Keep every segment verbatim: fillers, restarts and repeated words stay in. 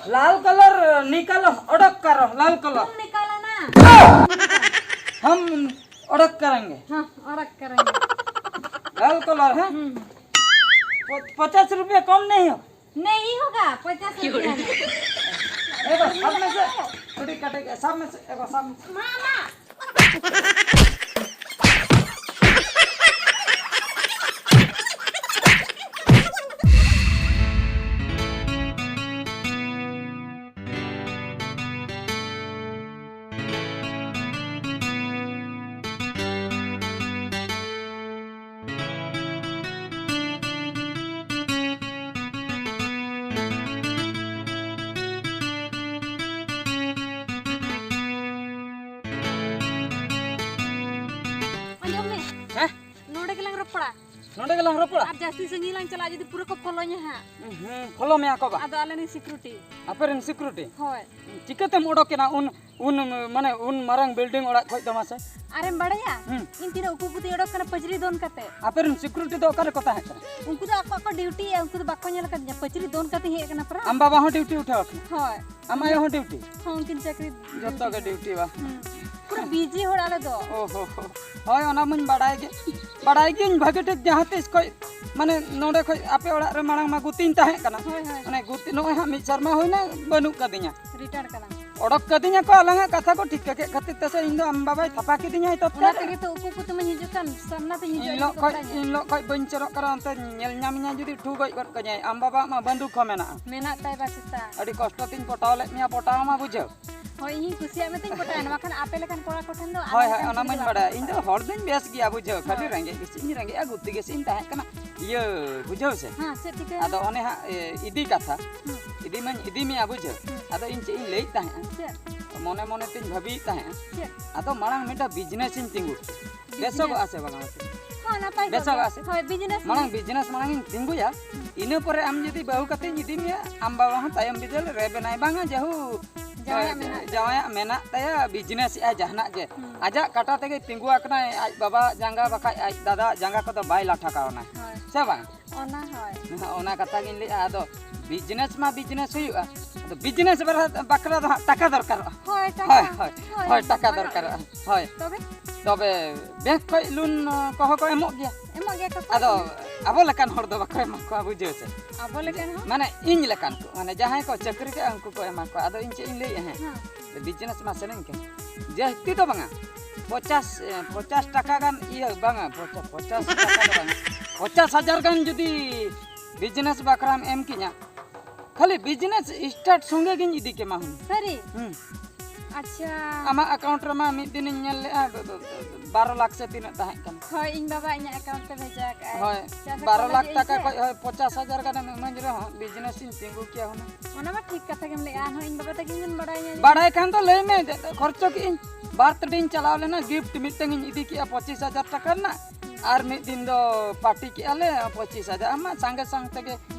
लाल colour निकालो, अड़क करो, लाल colour. तुम निकालो ना। हम अड़क करेंगे। हाँ, अड़क करेंगे। लाल कलर है। हम्म। प-, पचास रुपये कम नहीं हो? नहीं होगा, पचास रुपया है। देखो, सब में से थोड़ी कटेगा, सब में से, देखो, सब में से। मामा। ᱟᱸᱡᱚᱢ ᱢᱮ᱾ ᱦᱮᱸ? ᱱᱚᱰᱮ ᱜᱮᱞᱟᱝ ᱨᱚᱯᱚᱲᱟ᱾ ᱱᱚᱰᱮ ᱜᱮᱞᱟᱝ ᱨᱚᱯᱚᱲᱟ? ᱟᱨ ᱡᱟᱹᱥᱛᱤ ᱥᱟᱺᱜᱤᱧ ᱞᱟᱝ ᱪᱟᱞᱟᱜᱼᱟ, ᱡᱩᱫᱤ ᱯᱩᱨᱟᱹ ᱠᱚ ᱯᱷᱚᱞᱳᱧᱟ ᱦᱟᱸᱜ᱾ ᱦᱩᱸ, ᱯᱷᱚᱞᱳ ᱢᱮᱭᱟ ᱠᱚ ᱵᱟ? ᱟᱫᱚ ᱟᱞᱮ ᱨᱮᱱ ᱥᱤᱠᱩᱨᱤᱴᱤ᱾ ᱟᱯᱮ ᱨᱮᱱ ᱥᱤᱠᱩᱨᱤᱴᱤ? ᱦᱳᱭ᱾ ᱪᱤᱠᱟᱹᱛᱮᱢ ᱚᱰᱚᱠᱮᱱᱟ ᱩᱱ, ᱩᱱ, ᱢᱟᱱᱮ, ᱩᱱ ᱢᱟᱨᱟᱝ ᱵᱤᱞᱰᱤᱝ ᱚᱲᱟᱜ ᱠᱷᱚᱡ ᱫᱚ ᱢᱟᱥᱮ? ᱟᱨᱮᱢ ᱵᱟᱲᱟᱭᱟ? ᱦᱩᱸ᱾ ᱤᱧ ᱛᱤᱱᱟᱹᱜ ᱩᱠᱩ ᱩᱠᱩ ᱛᱤᱧ ᱚᱰᱚᱠ ᱠᱟᱱᱟ ᱯᱟᱹᱪᱨᱤ ᱫᱚᱱ ᱠᱟᱛᱮ᱾ ᱟᱯᱮ ᱨᱮᱱ ᱥᱤᱠᱩᱨᱤᱴᱤ ᱫᱚ ᱚᱠᱟ ᱨᱮᱠᱚ ᱛᱟᱦᱮᱸ ᱠᱟᱱᱟ? ᱩᱱᱠᱩ ᱫᱚ ᱟᱠᱚ ᱟᱠᱚ ᱰᱤᱭᱩᱴᱤᱭᱟ, ᱩᱱᱠᱩ ᱫᱚ ᱵᱟᱠᱚ ᱧᱮᱞ ᱟᱠᱟᱫᱤᱧᱟ᱾ ᱯᱟᱹᱪᱨᱤ ᱫᱚᱱ ᱠᱟᱛᱮᱧ ᱦᱮᱡ ᱟᱠᱟᱱᱟ ᱯᱟᱨᱟ᱾ ᱟᱢ ᱵᱟᱵᱟ ᱦᱚᱸ ᱰᱤᱭᱩᱴᱤ ᱩᱴᱷᱟᱹᱣ ᱟᱠᱟᱱᱟ? ᱦᱳᱭ᱾ ᱟᱢ ᱟᱭᱳ ᱦᱚᱸ ᱰᱤᱭᱩᱴᱤ? ᱦᱚᱸ, ᱩᱱᱠᱤᱱ ᱪᱟᱹᱠᱨᱤ ᱡᱚᱛᱚ ᱜᱮ ᱰᱤᱭᱩᱴᱤ ᱵᱟ? ᱦᱩᱸ᱾ ᱯᱩᱨᱟᱹ ᱵᱤᱡᱤ ᱦᱚᱲ ᱟᱞᱮ ᱫᱚ᱾ ᱳ ᱦᱳ ᱦᱳ᱾ ᱦᱳᱭ, ᱚᱱᱟ ᱢᱟᱧ ᱵᱟᱰᱟᱭ ᱜᱮ᱾ ᱵᱟᱰᱟᱭ ᱜᱤᱭᱟᱹᱧ ᱵᱷᱟᱜᱮ ᱴᱷᱤᱠ, ᱡᱟᱦᱟᱸ ᱛᱤᱥ ᱠᱷᱚᱡ, ᱢᱟᱱᱮ, ᱱᱚᱰᱮ ᱠᱷᱚᱡ ᱟᱯᱮ ᱚᱲᱟᱜ ᱨᱮ ᱢᱟᱲᱟᱝ ᱢᱟ ᱜᱩᱛᱤᱧ ᱛᱟᱦᱮᱸ ᱠᱟᱱᱟ᱾ ᱦᱳᱭ, ᱦᱳᱭ᱾ ᱢᱟᱱᱮ, ᱜᱩᱛᱤ ᱱᱚᱜᱼᱚᱭ ᱦᱟᱸᱜ ᱢᱤᱫ ᱥᱮᱨᱢᱟ ᱦᱩᱭᱱᱟ ᱵᱟᱹᱱᱩᱜ ᱠᱟᱫᱤᱧᱟ᱾ ᱨᱤᱴᱟᱭᱟᱨ ᱠᱟᱱᱟ᱾ ᱚᱰᱚᱠ ᱠᱟᱫᱤᱧᱟ ᱠᱚ ᱟᱞᱟᱝᱟᱜ ᱠᱟᱛᱷᱟ ᱠᱚ ᱴᱷᱤᱠ ᱠᱮᱫ ᱠᱷᱟᱹᱛᱤᱨ ᱛᱮ ᱥᱮ ᱤᱧ ᱫᱚ ᱟᱢ ᱵᱟᱵᱟᱭ ᱛᱷᱟᱯᱟ ᱠᱤᱫᱤᱧᱟ ᱛᱚᱛᱠᱟᱞ ᱚᱱᱟ ᱨᱮ᱾ ᱛᱮᱜᱮ ᱛᱚ ᱩᱠᱩ ᱩᱠᱩ ᱛᱮᱢᱟᱧ ᱦᱤᱡᱩᱜ ᱠᱟᱱ, ᱥᱟᱢᱱᱟ ᱛᱮᱧ ᱦᱤᱡᱩᱜ ᱤᱧ ᱞᱚᱜ ᱠᱷᱚᱡ, ᱤᱧ ᱞᱚᱜ ᱠᱷᱚᱡ ᱵᱟᱹᱧ ᱪᱚᱨᱚᱜ ᱠᱟᱱᱟ, ᱚᱱᱛᱮ ᱧᱮᱞ ᱧᱟᱢᱤᱧᱟ ᱡᱩᱫᱤ ᱴᱷᱩ ᱜᱚᱡ ᱜᱚᱫ ᱠᱟᱹᱧᱟᱭ᱾ ᱟᱢ ᱵᱟᱵᱟᱣᱟᱜ ᱢᱟ ᱵᱟᱱᱫᱩᱠ ᱦᱚᱸ ᱢᱮᱱᱟᱜᱼᱟ᱾ ᱢᱮᱱᱟᱜ ᱛᱟᱭ ᱵᱟ ᱪᱮᱛᱟ᱾ ᱟᱹᱰᱤ ᱠᱚᱥᱴᱚ ᱛᱤᱧ ᱯᱚᱴᱟᱣ ᱞᱮᱫ ᱢᱮᱭᱟ, ᱯᱚᱴᱟᱣ ᱢᱟ ᱵᱩᱡᱷᱟᱹᱣ᱾ ᱦᱳᱭ, ᱤᱧᱤᱧ ᱠᱩᱥᱤᱭᱟᱜ ᱢᱮᱛᱮᱧ ᱯᱚᱴᱟᱣᱮᱱᱟ, ᱵᱟᱠᱷᱟᱱ ᱟᱯᱮ ᱞᱮᱠᱟᱱ ᱠᱚᱲᱟ ᱠᱚᱴᱷᱮᱱ ᱫᱚ ᱟᱞᱮ ᱦᱳᱭ, ᱦᱳᱭ, ᱞᱮᱠᱟᱱ ᱚᱱᱟ ᱠᱩᱲᱤ ᱢᱟᱧ ᱫᱚ ᱵᱟᱲᱟᱭᱟ᱾ ᱵᱟᱝ ᱤᱧ ᱫᱚ ᱠᱚ ᱦᱚᱲ ᱫᱚᱧ ᱵᱮᱥ ᱜᱮᱭᱟ, ᱵᱩᱡᱷᱟᱹᱣ᱾ ᱠᱷᱟᱹᱞᱤ ᱦᱳᱭ᱾ ᱨᱮᱸᱜᱮᱡ ᱜᱮᱥᱮ ᱤᱧ ᱨᱮᱸᱜᱮᱡᱼᱟ, ᱜᱩᱛᱤ ᱜᱮᱥᱮ ᱤᱧ ᱛᱟᱦᱮᱸ ᱠᱟᱱᱟ᱾ ᱤᱭᱟᱹ, ᱵᱩᱡᱷᱟᱹᱣ ᱥᱮ? ᱦᱮᱸ, ᱪᱮᱫ ᱪᱤᱠᱟᱹᱭᱮᱱᱟ? ᱟᱫᱚ ᱚᱱᱮ ᱦᱟᱸᱜ, ᱮ, ᱤᱫᱤ ᱠᱟᱛᱷᱟ, ᱦᱩᱸ᱾ ᱤᱫᱤ ᱢᱟᱧ ᱤᱫᱤ ᱢᱮᱭᱟ, ᱵᱩᱡᱷᱟᱹᱣ᱾ ᱦᱩᱸ᱾ ᱟᱫᱚ ᱤᱧ ᱪᱮᱫ ᱤᱧ ᱞᱟᱹᱭᱮᱫ ᱛᱟᱦᱮᱸᱜᱼᱟ? ᱪᱮᱫ? ᱢᱚᱱᱮ ᱢᱚᱱᱮ ᱛᱤᱧ ᱵᱷᱟᱹᱵᱤᱭᱮᱫ ᱛᱟᱦᱮᱸᱜᱼᱟ᱾ ᱪᱮᱫ? ᱟᱫᱚ ᱢᱟᱲᱟᱝ ᱢᱤᱫᱴᱟᱝ ᱵᱤᱡᱽᱱᱮᱥ ᱤᱧ ᱛᱤᱸᱜᱩ ᱠᱮᱭᱟ᱾ ᱵᱤᱡᱽᱱᱮᱥ? ᱵᱮᱥᱚᱜᱚᱜᱼᱟ ᱥᱮ ᱵᱟᱝᱟ ᱢᱟᱥᱮ? ᱦᱚᱸ, ᱱᱟᱯᱟᱭ ᱠᱚᱜ ᱵᱮᱥᱚᱜᱚᱜᱼᱟ ᱜᱮᱭᱟ᱾ ᱥᱮ? ᱦᱳᱭ, ᱵᱤᱡᱽᱱᱮᱥ ᱢᱟᱲᱟᱝ ᱜᱮ᱾ ᱵᱤᱡᱽᱱᱮᱥ ᱢᱟᱲᱟᱝ ᱤᱧ ᱛᱤᱸᱜᱩᱭᱟ, ᱦᱩᱸ᱾ ᱤᱱᱟᱹ ᱯᱚᱨᱮ ᱟᱢ ᱡᱩᱫᱤ ᱵᱟᱹᱦᱩ ᱠᱟᱛᱮᱧ ᱤᱫᱤ ᱢᱮᱭᱟ, ᱟᱢ ᱵᱟᱵᱟ ᱦᱚᱸ ᱛᱟᱭᱚᱢ ᱵᱤᱫᱟᱹᱞ ᱨᱮ ᱨᱮᱵᱮᱱᱟᱭ, ᱵᱟᱝᱟ ᱡᱟᱹᱦᱩ, ᱡᱟᱶᱟᱭᱟᱜ ᱢᱮᱱᱟᱜ ᱛᱟᱭᱟ᱾ ᱡᱟᱶᱟᱭᱟᱜ ᱢᱮᱱᱟᱜ ᱛᱟᱭᱟ, ᱵᱤᱡᱽᱱᱮᱥ ᱮᱜᱼᱟᱭ ᱡᱟᱦᱟᱱᱟᱜ ᱜᱮ᱾ ᱦᱩᱸ᱾ ᱟᱡᱟᱜ ᱠᱟᱴᱟ ᱛᱮᱜᱮ ᱛᱤᱸᱜᱩ ᱟᱠᱟᱱᱟᱭ, ᱟᱡ ᱵᱟᱵᱟᱣᱟᱜ ᱡᱟᱸᱜᱟ ᱵᱟᱠᱷᱟᱡ ᱟᱡ ᱫᱟᱫᱟᱣᱟᱜ ᱡᱟᱸᱜᱟ ᱠᱚᱫᱚ ᱵᱟᱭ ᱞᱟᱴᱷᱟ ᱠᱟᱣᱱᱟᱭ᱾ ᱦᱳᱭ᱾ ᱥᱮ ᱵᱟᱝ? ᱚᱱᱟ ᱦᱳᱭ᱾ ᱚᱱᱟ ᱠᱟᱛᱷᱟ ᱜᱤᱧ ᱞᱟᱹᱭᱮᱜᱼᱟ᱾ ᱟᱫᱚ ᱵᱤᱡᱽᱱᱮᱥ ᱢᱟ ᱵᱤᱡᱽᱱᱮᱥ ᱦᱩᱭᱩᱜᱼᱟ, ᱟᱫᱚ ᱵᱤᱡᱽᱱᱮᱥ ᱵᱟᱠᱷᱨᱟ, ᱵᱟᱠᱷᱨᱟ ᱫᱚ ᱦᱟᱸᱜ ᱴᱟᱠᱟ ᱫᱚᱨᱠᱟᱨᱚᱜᱼᱟ᱾ ᱦᱳᱭ, ᱴᱟᱠᱟ᱾ ᱦᱳᱭ, ᱦᱳᱭ, ᱦᱳᱭ, ᱦᱳᱭ, ᱴᱟᱠᱟ ᱵᱟᱱᱟᱨ ᱫᱚᱨᱠᱟᱨᱚᱜᱼᱟ᱾ ᱜᱮ᱾ ᱦᱳᱭ᱾ ᱛᱚᱵᱮ? ᱛᱚᱵᱮ ᱵᱮᱝᱠ ᱠᱷᱚᱡ ᱞᱳᱱ ᱠᱚᱦᱚᱸ ᱠᱚ ᱮᱢᱚᱜ ᱜᱮᱭᱟ᱾ ᱮᱢᱚᱜ ᱜᱮᱭᱟ ᱠᱚ᱾ ᱟᱫᱚ ᱟᱵᱚ ᱞᱮᱠᱟᱱ ᱦᱚᱲ ᱫᱚ ᱵᱟᱠᱚ ᱮᱢᱟ ᱠᱚᱣᱟ, ᱵᱩᱡᱷᱟᱹᱣ ᱥᱮ? ᱟᱵᱚ ᱞᱮᱠᱟᱱ ᱦᱚᱲ? ᱢᱟᱱᱮ ᱤᱧ ᱞᱮᱠᱟᱱ ᱠᱚ, ᱢᱟᱱᱮ ᱡᱟᱦᱟᱸᱭ ᱠᱚ ᱪᱟᱹᱠᱨᱤ ᱠᱟᱜᱼᱟ ᱩᱱᱠᱩ ᱠᱚ ᱮᱢᱟ ᱠᱚᱣᱟ᱾ ᱟᱫᱚ ᱤᱧ ᱪᱮᱫ ᱤᱧ ᱞᱟᱹᱭᱮᱜᱼᱟ ᱦᱮᱸ? ᱦᱮᱸ᱾ ᱵᱤᱡᱽᱱᱮᱥ ᱢᱟ ᱥᱟᱱᱟᱧ ᱠᱟᱱ᱾ ᱡᱟᱹᱥᱛᱤ ᱫᱚ ᱵᱟᱝᱟ᱾ ᱯᱚᱪᱟᱥ, ᱮ, ᱯᱚᱪᱟᱥ ᱴᱟᱠᱟ ᱜᱟᱱ, ᱤᱭᱟᱹ, ᱵᱟᱝᱟ, ᱯᱚᱪᱟᱥ, ᱯᱚᱪᱟᱥ ᱴᱟᱠᱟ ᱫᱚ ᱵᱟᱝᱟ᱾ ᱯᱚᱪᱟᱥ ᱦᱟᱡᱟᱨ ᱜᱟᱱ ᱡᱩᱫᱤ ᱵᱤᱡᱽᱱᱮᱥ ᱵᱟᱠᱷᱨᱟᱢ ᱮᱢ ᱠᱤᱧᱟ, ᱠᱷᱟᱹᱞᱤ ᱵᱤᱡᱽᱱᱮᱥ ᱥᱴᱟᱨᱴ ᱥᱚᱸᱜᱮ ᱜᱤᱧ ᱤᱫᱤ ᱠᱮᱢᱟ ᱦᱩᱱᱟᱹᱝ᱾ ᱥᱟᱹᱨᱤ? ᱦᱩᱸ᱾ ᱟᱪᱪᱷᱟ᱾ ᱟᱢᱟᱜ ᱮᱠᱟᱣᱩᱱᱴ ᱨᱮᱢᱟ ᱢᱤᱫ ᱫᱤᱱᱤᱧ ᱧᱮᱞ ᱞᱮᱜᱼᱟ, ᱵ-, ᱵ-, ᱵ-, ᱵᱟᱨᱚ ᱞᱟᱠᱷ ᱥᱮ ᱛᱤᱱᱟᱹᱜ ᱛᱟᱦᱮᱸ ᱠᱟᱱᱟ᱾ ᱦᱳᱭ, ᱤᱧ ᱵᱟᱵᱟ ᱤᱧᱟᱹᱜ ᱮᱠᱟᱣᱩᱱᱴ ᱛᱮ ᱵᱷᱮᱡᱟ ᱠᱟᱜᱼᱟᱭ᱾ ᱦᱳᱭ, ᱪᱟᱥ ᱵᱟᱨᱚ ᱟᱠᱟᱫ ᱞᱟᱠᱷ ᱞᱟᱹᱜᱤᱫ ᱴᱟᱠᱟ ᱤᱧ ᱥᱮ? ᱠᱷᱚᱡ, ᱦᱳᱭ, ᱯᱚᱪᱟᱥ ᱦᱟᱡᱟᱨ ᱜᱟᱱᱮᱢ ᱤᱢᱟᱹᱧ ᱨᱮᱦᱚᱸ ᱵᱤᱡᱽᱱᱮᱥ ᱤᱧ ᱛᱤᱸᱜᱩ ᱠᱮᱭᱟ ᱦᱩᱱᱟᱹᱝ᱾ ᱚᱱᱟ ᱢᱟ ᱴᱷᱤᱠ ᱠᱟᱛᱷᱟ ᱜᱮᱢ ᱞᱟᱹᱭᱮᱜᱼᱟ, ᱟᱨᱦᱚᱸ ᱤᱧ ᱵᱟᱵᱟ ᱛᱟᱹᱠᱤᱱ ᱠᱤᱱ ᱵᱟᱲᱟᱭᱟ ᱡᱮ ᱵᱟᱲᱟᱭ ᱠᱷᱟᱱ ᱫᱚ ᱞᱟᱹᱭ ᱢᱮ, ᱠᱷᱚᱨᱪᱚ ᱠᱮᱜᱼᱟᱹᱧ᱾ ᱵᱟᱨᱛᱷᱰᱮᱧ ᱪᱟᱞᱟᱣ ᱞᱮᱱᱟ, ᱜᱤᱯᱷᱴ ᱢᱤᱫᱴᱟᱝ ᱤᱧ ᱤᱫᱤ ᱠᱮᱜᱼᱟ ᱯᱚᱸᱪᱤᱥ ᱦᱟᱡᱟᱨ ᱴᱟᱠᱟ ᱨᱮᱱᱟᱜ, ᱟᱨ ᱢᱤᱫ ᱫᱤᱱ ᱫᱚ ᱯᱟᱨᱴᱤ ᱠᱮᱜᱼᱟ ᱞᱮ ᱯᱚᱸᱪᱤᱥ ᱦᱟᱡᱟᱨ᱾ ᱟᱢ ᱢᱟ ᱥᱟᱸᱜᱮ ᱥᱟᱝ ᱛᱮᱜᱮ,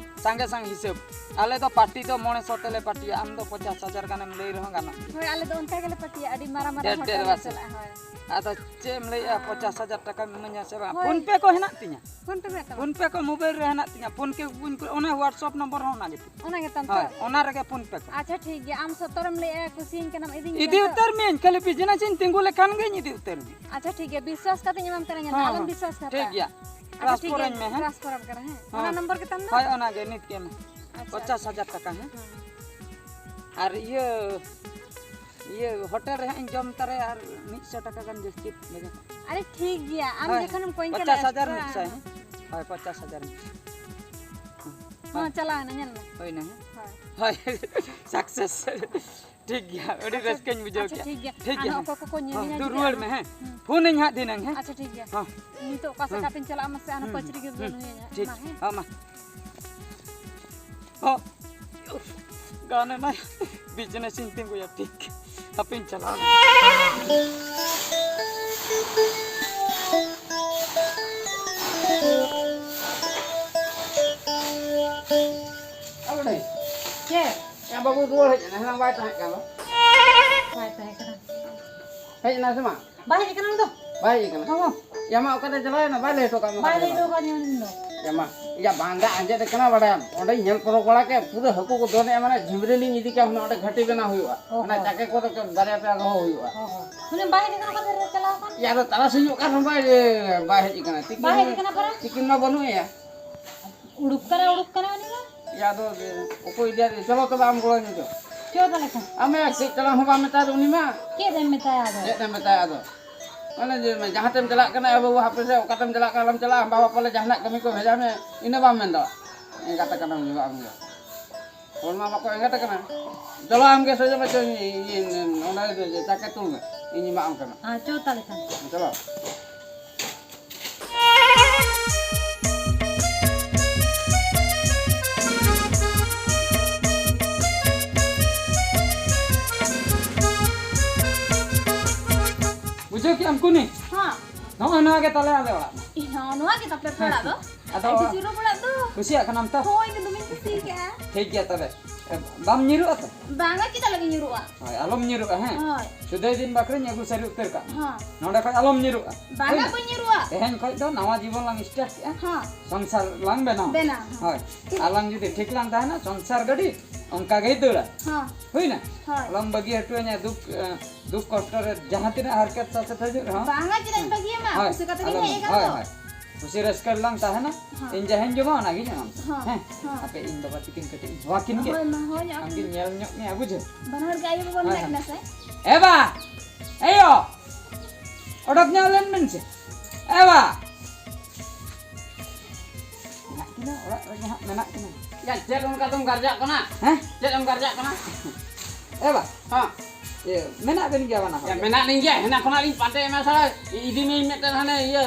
ᱥᱟᱸᱜᱮ ᱥᱟᱝ ᱦᱤᱥᱟᱹᱵ᱾ ᱟᱞᱮ ᱫᱚ ᱯᱟᱨᱴᱤ ᱫᱚ ᱢᱚᱬᱮ ᱥᱚ ᱛᱮᱞᱮ ᱯᱟᱨᱴᱤᱭᱟ, ᱟᱢ ᱫᱚ ᱯᱚᱸᱪᱟᱥ ᱦᱟᱡᱟᱨ ᱜᱟᱱᱮᱢ ᱞᱟᱹᱭ ᱨᱮᱦᱚᱸ ᱜᱟᱱᱚᱜ ᱜᱮᱭᱟ᱾ ᱦᱳᱭ, ᱟᱞᱮ ᱫᱚ ᱚᱱᱠᱟ ᱜᱮᱞᱮ ᱯᱟᱨᱴᱤᱭᱟ, ᱟᱹᱰᱤ ᱢᱟᱨᱟᱝ ᱢᱟᱨᱟᱝ ᱰᱷᱮᱨ ᱰᱷᱮᱨ ᱦᱳᱴᱮᱞ ᱞᱮ ᱵᱟᱥᱮ᱾ ᱪᱟᱞᱟᱜᱼᱟ, ᱦᱳᱭ᱾ ᱟᱫᱚ ᱪᱮᱫ ᱮᱢ ᱞᱟᱹᱭᱮᱜᱼᱟ, ᱟᱨ ᱯᱚᱸᱪᱟᱥ ᱦᱟᱡᱟᱨ ᱴᱟᱠᱟᱢ ᱤᱢᱟᱹᱧᱟ ᱥᱮ ᱵᱟᱝ? ᱦᱳᱭ᱾ ᱯᱷᱳᱱ ᱯᱮ ᱠᱚ ᱦᱮᱱᱟᱜ ᱛᱤᱧᱟ᱾ ᱯᱷᱳᱱ ᱯᱮ ᱢᱮᱱᱟᱜ ᱛᱟᱢᱟ? ᱯᱷᱳᱱ ᱯᱮ ᱠᱚ ᱢᱳᱵᱟᱭᱤᱞ ᱨᱮ ᱦᱮᱱᱟᱜ ᱛᱤᱧᱟ, ᱯᱷᱳᱱ ᱯᱮ ᱠᱚᱧ ᱠᱩᱞ-, ᱚᱱᱟ WhatsApp ᱱᱚᱢᱵᱚᱨ ᱦᱚᱸ ᱚᱱᱟ ᱜᱮ ᱛᱤᱧᱟ᱾ ᱚᱱᱟ ᱜᱮ ᱛᱟᱢ ᱛᱚ? ᱦᱳᱭ, ᱚᱱᱟ ᱨᱮᱜᱮ ᱯᱷᱳᱱ ᱯᱮ ᱠᱚ᱾ ᱟᱪᱪᱷᱟ, ᱴᱷᱤᱠ ᱜᱮᱭᱟ, ᱟᱢ ᱥᱚᱛᱚᱨᱮᱢ ᱞᱟᱹᱭᱮᱜᱼᱟ, ᱠᱩᱥᱤᱭᱟᱹᱧ ᱠᱟᱱᱟᱢ, ᱤᱫᱤᱧ ᱤᱫᱤ ᱜᱮᱭᱟ ᱛᱚ? ᱩᱛᱟᱹᱨ ᱢᱤᱭᱟᱹᱧ, ᱠᱷᱟᱹᱞᱤ ᱵᱤᱡᱽᱱᱮᱥ ᱤᱧ ᱛᱤᱸᱜᱩ ᱞᱮᱠᱷᱟᱱ ᱜᱤᱧ ᱤᱫᱤ ᱩᱛᱟᱹᱨ ᱢᱮᱭᱟ᱾ ᱟᱪᱪᱷᱟ, ᱴᱷᱤᱠ ᱜᱮᱭᱟ, ᱵᱤᱥᱣᱟᱥ ᱠᱟᱛᱮᱧ ᱮᱢᱟᱢ ᱠᱟᱱᱟ, ᱧᱮᱞ ᱢᱮ, ᱦᱚᱸ, ᱟᱞᱚᱢ ᱦᱚᱸ, ᱵᱤᱥᱣᱟᱥ ᱠᱟᱛᱮ᱾ ᱴᱷᱤᱠ ᱜᱮᱭᱟ, ᱟᱪᱪᱷᱟ, ᱴᱷᱤᱠ ᱴᱨᱟᱱᱥᱯᱷᱟᱨ ᱜᱮᱭᱟ, ᱟᱹᱧ ᱢᱮ ᱦᱮᱸ᱾ ᱴᱨᱟᱱᱥᱯᱷᱟᱨ ᱟᱢ ᱠᱟᱱᱟ, ᱦᱮᱸ? ᱦᱚᱸ, ᱚᱱᱟ ᱦᱚᱸ᱾ ᱱᱚᱢᱵᱚᱨ ᱜᱮ ᱛᱟᱢ ᱫᱚ? ᱦᱳᱭ, ᱚᱱᱟ ᱜᱮ, ᱱᱤᱛ ᱜᱮ ᱮᱢᱟ᱾ ᱟᱪᱪᱷᱟ, ᱯᱚᱪᱟᱥ ᱦᱟᱡᱟᱨ ᱟᱪᱪᱷᱟ᱾ ᱴᱟᱠᱟ, ᱦᱮᱸ? ᱦᱮᱸ, ᱦᱮᱸ᱾ ᱟᱨ ᱤᱭᱟᱹ, ᱤᱭᱟᱹ ᱦᱳᱴᱮᱞ ᱨᱮ ᱦᱟᱸᱜ ᱤᱧ ᱡᱚᱢ ᱛᱟᱨᱟᱭᱟ, ᱟᱨ ᱢᱤᱫ ᱥᱚ ᱴᱟᱠᱟ ᱜᱟᱱ ᱡᱟᱹᱥᱛᱤ ᱵᱷᱮᱡᱟ ᱠᱟᱜ ᱢᱮ᱾ ᱟᱨᱮ ᱴᱷᱤᱠ ᱜᱮᱭᱟ, ᱟᱢ ᱦᱳᱭ, ᱡᱚᱠᱷᱚᱱᱮᱢ ᱠᱚᱭᱤᱧ ᱠᱟᱱᱟ ᱯᱚᱪᱟᱥ ᱦᱟᱡᱟᱨ ᱮᱠᱥᱴᱨᱟ᱾ ᱢᱤᱫ ᱥᱚ, ᱦᱮᱸ? ᱦᱳᱭ, ᱯᱚᱪᱟᱥ ᱦᱟᱡᱟᱨ ᱢᱤᱫ ᱥᱚ᱾ ᱦᱚᱸ, ᱪᱟᱞᱟᱣᱮᱱᱟ, ᱧᱮᱞ ᱢᱮ᱾ ᱦᱩᱭᱱᱟ, ᱦᱮᱸ? ᱦᱳᱭ᱾ ᱦᱳᱭ, ᱥᱟᱠᱥᱮᱥ᱾ ᱴᱷᱤᱠ ᱜᱮᱭᱟ, ᱟᱹᱰᱤ ᱟᱪᱪᱷᱟ, ᱨᱟᱹᱥᱠᱟᱹᱧ ᱵᱩᱡᱷᱟᱹᱣ ᱟᱪᱪᱷᱟ, ᱠᱮᱜᱼᱟ᱾ ᱴᱷᱤᱠ ᱜᱮᱭᱟ᱾ ᱴᱷᱤᱠ ᱟᱨ ᱜᱮᱭᱟ, ᱱᱚᱜᱼᱚ ᱦᱮᱸ᱾ ᱚᱠᱚᱭ ᱠᱚᱠᱚ ᱧᱮᱞ ᱦᱚᱸ, ᱧᱟᱢ ᱫᱩ ᱠᱮᱜᱼᱟ ᱨᱩᱣᱟᱹᱲ ᱦᱟᱸᱜ᱾ ᱢᱮ, ᱦᱮᱸ᱾ ᱦᱩᱸ᱾ ᱯᱷᱳᱱᱟᱹᱧ ᱦᱟᱸᱜ ᱫᱷᱤᱱᱟᱹᱝ, ᱦᱮᱸ᱾ ᱟᱪᱪᱷᱟ, ᱴᱷᱤᱠ ᱜᱮᱭᱟ᱾ ᱦᱚᱸ᱾ ᱱᱤᱛᱚᱜ ᱚᱠᱟ ᱥᱮᱫ ᱦᱩᱸ, ᱠᱟᱛᱮᱧ ᱪᱟᱞᱟᱜᱼᱟ, ᱢᱟᱥᱮ ᱟᱨᱦᱚᱸ ᱦᱩᱸ, ᱯᱟᱹᱪᱨᱤ ᱜᱮ ᱦᱩᱸ, ᱵᱟᱹᱱᱩᱭᱟ ᱦᱟᱸᱜ᱾ ᱴᱷᱤᱠ᱾ ᱢᱟ, ᱦᱮᱸ᱾ ᱦᱚᱸ, ᱢᱟ᱾ ᱦᱚᱸ᱾ ᱜᱟᱱ ᱮᱱᱟᱭ᱾ ᱵᱤᱡᱽᱱᱮᱥ ᱤᱧ ᱛᱤᱸᱜᱩᱭᱟ, ᱴᱷᱤᱠ᱾ ᱦᱟᱯᱮᱧ ᱪᱟᱞᱟᱣ ᱞᱮᱱ᱾ ᱪᱮᱫ? ᱭᱟ, ᱵᱟᱹᱵᱩ ᱨᱩᱣᱟᱹᱲ ᱦᱮᱡ ᱮᱱᱟ, ᱦᱮᱱᱟᱝ ᱵᱟᱭ ᱛᱟᱦᱮᱸ ᱠᱟᱱ ᱫᱚ᱾ ᱵᱟᱭ ᱛᱟᱦᱮᱸ ᱠᱟᱱᱟ᱾ ᱦᱮᱡ ᱮᱱᱟ ᱥᱮ ᱢᱟ? ᱵᱟᱭ ᱦᱮᱡ ᱠᱟᱱᱟ ᱩᱱᱤ ᱫᱚ᱾ ᱵᱟᱭ ᱦᱮᱡ ᱠᱟᱱᱟ? ᱦᱚᱸ᱾ ᱭᱟ ᱢᱟ, ᱚᱠᱟᱛᱮ ᱪᱟᱞᱟᱣ ᱮᱱᱟ? ᱵᱟᱭ ᱞᱟᱹᱭ ᱦᱚᱴᱚ ᱠᱟᱜ ᱢᱮ ᱵᱟᱭ ᱚᱠᱟᱛᱮ ᱞᱟᱹᱭ ᱪᱟᱞᱟᱣ ᱦᱚᱴᱚ ᱮᱱᱟ᱾ ᱠᱟᱜ ᱫᱤᱧᱟ ᱩᱱᱤ ᱫᱚ᱾ ᱭᱟ ᱢᱟ, ᱭᱟ ᱵᱟᱝ ᱫᱟᱜ ᱟᱸᱡᱮᱫ ᱠᱟᱱᱟ ᱵᱟᱰᱟᱭᱟᱢ, ᱚᱸᱰᱮᱧ ᱧᱮᱞ ᱯᱚᱨᱚᱠ ᱵᱟᱲᱟ ᱠᱮᱫ, ᱯᱩᱨᱟᱹ ᱦᱟᱹᱠᱩ ᱠᱚ ᱫᱚᱱᱮᱜᱼᱟ, ᱢᱟᱱᱮ ᱡᱷᱤᱢᱨᱤ ᱞᱤᱧ ᱤᱫᱤ ᱠᱟᱜ ᱦᱩᱱᱟᱹᱝ, ᱚᱸᱰᱮ ᱜᱷᱟᱹᱴᱤ ᱵᱮᱱᱟᱣ ᱦᱩᱭᱩᱜᱼᱟ, ᱚ ᱚᱱᱟ ᱦᱚᱸ᱾ ᱪᱟᱠᱮ ᱠᱚᱨᱮ ᱵᱟᱨᱭᱟ ᱯᱮᱭᱟ ᱫᱚᱦᱚ ᱦᱩᱭᱩᱜᱼᱟ᱾ ᱚ ᱦᱚᱸ᱾ ᱩᱱᱤ ᱵᱟᱭ ᱦᱮᱡ ᱠᱟᱱᱟ, ᱚᱠᱟᱛᱮ ᱪᱟᱞᱟᱣ ᱟᱠᱟᱱ? ᱭᱟ ᱟᱫᱚ ᱛᱟᱨᱟᱥᱤᱧᱚᱜ ᱠᱟᱱ ᱨᱮᱦᱚᱸ ᱵᱟᱭ, ᱵᱟᱭ ᱦᱮᱡ ᱠᱟᱱᱟ, ᱛᱤᱠᱤᱱ ᱵᱟᱭ ᱦᱮᱡ ᱠᱟᱱᱟ ᱯᱟᱨᱟ? ᱛᱤᱠᱤᱱ ᱢᱟ ᱵᱟᱹᱱᱩᱜ ᱮᱭᱟ᱾ ᱩᱰᱩᱠ ᱠᱟᱱᱟ, ᱩᱰᱩᱠ ᱠᱟᱱᱟ ᱩᱱᱤ ᱢᱟ᱾ ᱭᱟ ᱟᱫᱚ ᱚᱠᱚᱭ ᱤᱫᱤᱭᱟ, ᱪᱚᱞᱚ ᱛᱚᱵᱮ ᱟᱢ ᱜᱚᱲᱚᱧ ᱢᱮ ᱪᱚ᱾ ᱪᱚ ᱛᱟᱦᱞᱮ ᱠᱷᱟᱱ᱾ ᱟᱢ ᱭᱟ ᱠᱟᱹᱡ ᱪᱟᱞᱟᱝ ᱦᱚᱸ ᱵᱟᱢ ᱢᱮᱛᱟᱭ ᱫᱚ ᱩᱱᱤ ᱢᱟ᱾ ᱪᱮᱫ ᱮᱢ ᱢᱮᱛᱟᱭᱟ ᱟᱫᱚ? ᱪᱮᱫ ᱮᱢ ᱢᱮᱛᱟᱭᱟ ᱟᱫᱚ? ᱢᱟᱱᱮ ᱡᱮ ᱡᱟᱦᱟᱸ ᱛᱮᱢ ᱪᱟᱞᱟᱜ ᱠᱟᱱᱟ, ᱮ ᱵᱟᱹᱵᱩ ᱦᱟᱯᱮ ᱥᱮ ᱚᱠᱟ ᱛᱮᱢ ᱪᱟᱞᱟᱜ ᱠᱟᱱᱟ, ᱟᱞᱚᱢ ᱪᱟᱞᱟᱜᱼᱟ, ᱵᱟᱵᱟ ᱯᱟᱞᱮ ᱡᱟᱦᱟᱱᱟᱜ ᱠᱟᱹᱢᱤ ᱠᱚ ᱵᱷᱮᱡᱟ ᱢᱮ, ᱤᱱᱟᱹ ᱵᱟᱢ ᱢᱮᱱ ᱫᱟ᱾ ᱮᱸᱜᱟᱛ ᱟᱠᱟᱱᱟᱢ ᱧᱩᱨᱩᱜ ᱟᱢ ᱜᱮ᱾ ᱦᱚᱲ ᱢᱟ ᱵᱟᱠᱚ ᱮᱸᱜᱟᱛ ᱟᱠᱟᱱᱟ᱾ ᱪᱚᱞᱚ ᱟᱢ ᱜᱮ ᱥᱚᱡᱷᱮ ᱢᱟ ᱪᱚ, ᱤᱧ, ᱤᱧ, ᱚᱸᱰᱮ ᱪᱟᱠᱮ ᱛᱩᱞ ᱢᱮ, ᱤᱧ ᱮᱢᱟᱜ ᱟᱢ ᱠᱟᱱᱟ᱾ ᱦᱮᱸ, ᱪᱚ ᱛᱟᱦᱞᱮ ᱠᱷᱟᱱ᱾ ᱪᱚᱞᱚ᱾ ᱵᱩᱡᱷᱟᱹᱣ ᱠᱮᱜ ᱟᱢ ᱠᱩᱱᱤ? ᱦᱚᱸ᱾ ᱱᱚᱜᱼᱚᱭ ᱱᱚᱣᱟ ᱜᱮ ᱛᱟᱞᱮ ᱟᱞᱮ ᱚᱲᱟᱜ ᱢᱟ᱾ ᱦᱚᱸ, ᱱᱚᱣᱟ ᱜᱮ ᱛᱟᱯᱮ ᱟᱯᱮ ᱚᱲᱟᱜ ᱫᱚ? ᱟᱫᱚ ᱟᱹᱰᱤ ᱪᱚᱨᱚᱠ ᱚᱲᱟᱜ ᱫᱚ᱾ ᱠᱩᱥᱤᱭᱟᱜ ᱠᱟᱱᱟᱢ ᱛᱚ? ᱦᱳᱭ, ᱤᱧ ᱫᱚ ᱫᱚᱢᱮᱧ ᱠᱩᱥᱤ ᱟᱠᱟᱜᱼᱟ᱾ ᱴᱷᱤᱠ ᱜᱮᱭᱟ ᱛᱚᱵᱮ᱾ ᱮ, ᱵᱟᱢ ᱧᱤᱨᱩᱜᱼᱟ ᱛᱚ? ᱵᱟᱝᱟ, ᱪᱮᱫᱟᱜ ᱞᱟᱹᱜᱤᱫ ᱧᱤᱨᱩᱜᱼᱟ? ᱦᱳᱭ, ᱟᱞᱚᱢ ᱧᱤᱨᱩᱜᱼᱟ, ᱦᱮᱸ? ᱦᱳᱭ᱾ ᱥᱩᱫᱟᱹᱭ ᱫᱤᱱ ᱵᱟᱠᱷᱨᱟᱧ ᱟᱹᱜᱩ ᱥᱟᱹᱨᱤ ᱩᱛᱟᱹᱨ ᱠᱟᱜ ᱢᱮ᱾ ᱦᱚᱸ᱾ ᱱᱚᱰᱮ ᱠᱷᱚᱡ ᱟᱞᱚᱢ ᱧᱤᱨᱩᱜᱼᱟ᱾ ᱵᱟᱝᱟ, ᱦᱩᱭᱱᱟ? ᱵᱟᱹᱧ ᱧᱤᱨᱩᱜᱼᱟ᱾ ᱛᱮᱦᱮᱧ ᱠᱷᱚᱡ ᱫᱚ ᱱᱟᱣᱟ ᱡᱤᱵᱚᱱ ᱞᱟᱝ start ᱠᱮᱜᱼᱟ᱾ ᱦᱚᱸ᱾ ᱥᱚᱝᱥᱟᱨ ᱞᱟᱝ ᱵᱮᱱᱟᱣᱟ᱾ ᱵᱮᱱᱟᱣ, ᱦᱚᱸ᱾ ᱦᱳᱭ᱾ ᱴᱷᱤᱠ᱾ ᱟᱞᱟᱝ ᱡᱩᱫᱤ ᱴᱷᱤᱠ ᱞᱟᱝ ᱛᱟᱦᱮᱱᱟ, ᱥᱚᱝᱥᱟᱨ ᱜᱟᱹᱰᱤ ᱚᱱᱠᱟ ᱜᱮᱭ ᱫᱟᱹᱲᱟ᱾ ᱦᱚᱸ᱾ ᱦᱩᱭᱱᱟ? ᱦᱳᱭ᱾ ᱟᱞᱚᱢ ᱵᱟᱹᱜᱤ ᱦᱚᱴᱚᱣᱟᱹᱧᱟ ᱫᱩᱠ, ᱮ, ᱫᱩᱠ ᱠᱚᱥᱴᱚ ᱨᱮ ᱡᱟᱦᱟᱸ ᱛᱤᱱᱟᱹᱜ ᱦᱟᱨᱠᱮᱛ ᱥᱟᱥᱮᱛ ᱦᱤᱡᱩᱜ ᱨᱮᱦᱚᱸ᱾ ᱵᱟᱝᱟ, ᱪᱮᱫᱟᱜ ᱤᱧ ᱦᱮᱸ᱾ ᱵᱟᱹᱜᱤᱭᱟᱢᱟ? ᱦᱳᱭ, ᱠᱩᱥᱤ ᱠᱟᱛᱮ ᱜᱤᱧ ᱟᱞᱚᱢ, ᱦᱮᱡ ᱟᱠᱟᱱ ᱦᱳᱭ, ᱫᱚ᱾ ᱦᱳᱭ᱾ ᱠᱩᱥᱤ ᱨᱟᱹᱥᱠᱟᱹ ᱨᱮᱞᱟᱝ ᱛᱟᱦᱮᱱᱟ᱾ ᱦᱚᱸ᱾ ᱤᱧ ᱡᱟᱦᱟᱸᱧ ᱡᱚᱢᱟ, ᱚᱱᱟᱜᱤᱧ ᱮᱢᱟᱢ ᱠᱟᱱᱟ᱾ ᱦᱚᱸ, ᱦᱮᱸ? ᱦᱚᱸ᱾ ᱦᱟᱯᱮ, ᱤᱧ ᱵᱟᱵᱟ ᱛᱤᱠᱤᱱ ᱠᱟᱹᱴᱤᱡ ᱤᱧ ᱦᱚᱦᱚ ᱟᱹᱠᱤᱱ ᱜᱮ᱾ ᱦᱳᱭ ᱢᱟ, ᱦᱳᱭ, ᱟᱢ ᱟᱹᱠᱤᱱ᱾ ᱠᱤᱱ ᱧᱮᱞ ᱧᱚᱜ ᱢᱮᱭᱟ, ᱵᱩᱡᱷᱟᱹᱣ? ᱵᱟᱱᱟ ᱦᱚᱲ ᱜᱮ ᱟᱭᱳ ᱵᱟᱵᱟ ᱦᱳᱭ, ᱢᱮᱱᱟᱜ ᱦᱳᱭ᱾ ᱠᱤᱱᱟ ᱥᱮ? ᱮ ᱵᱟ! ᱮᱭᱳ! ᱚᱰᱚᱠ ᱧᱚᱜ ᱞᱮᱱ ᱵᱮᱱ ᱥᱮ᱾ ᱮ ᱵᱟ! ᱢᱮᱱᱟᱜ ᱠᱤᱱᱟ, ᱚᱲᱟᱜ ᱨᱮᱜᱮ ᱦᱟᱸᱜ ᱢᱮᱱᱟᱜ ᱠᱤᱱᱟ᱾ ᱭᱟ, ᱪᱮᱫ ᱚᱱᱠᱟ ᱫᱚᱢ ᱜᱟᱨᱡᱟᱜ ᱠᱟᱱᱟ? ᱦᱮᱸ? ᱪᱮᱫ ᱮᱢ ᱜᱟᱨᱡᱟᱜ ᱠᱟᱱᱟ? ᱮ ᱵᱟ! ᱦᱮᱸ᱾ ᱤᱭᱟᱹ, ᱢᱮᱱᱟᱜ ᱵᱮᱱ ᱜᱮᱭᱟ ᱵᱟᱱᱟ ᱦᱚᱲ ᱭᱟ, ᱜᱮ? ᱢᱮᱱᱟᱜ ᱞᱤᱧ ᱜᱮᱭᱟ, ᱦᱮᱱᱟᱜ ᱠᱷᱚᱱᱟᱜ ᱞᱤᱧ ᱯᱟᱱᱛᱮ ᱮᱢᱟ ᱥᱟᱞᱟ, ᱤᱫᱤ ᱢᱤᱭᱟᱹᱧ ᱢᱤᱫᱴᱮᱱ ᱦᱟᱱᱮ ᱤᱭᱟᱹ,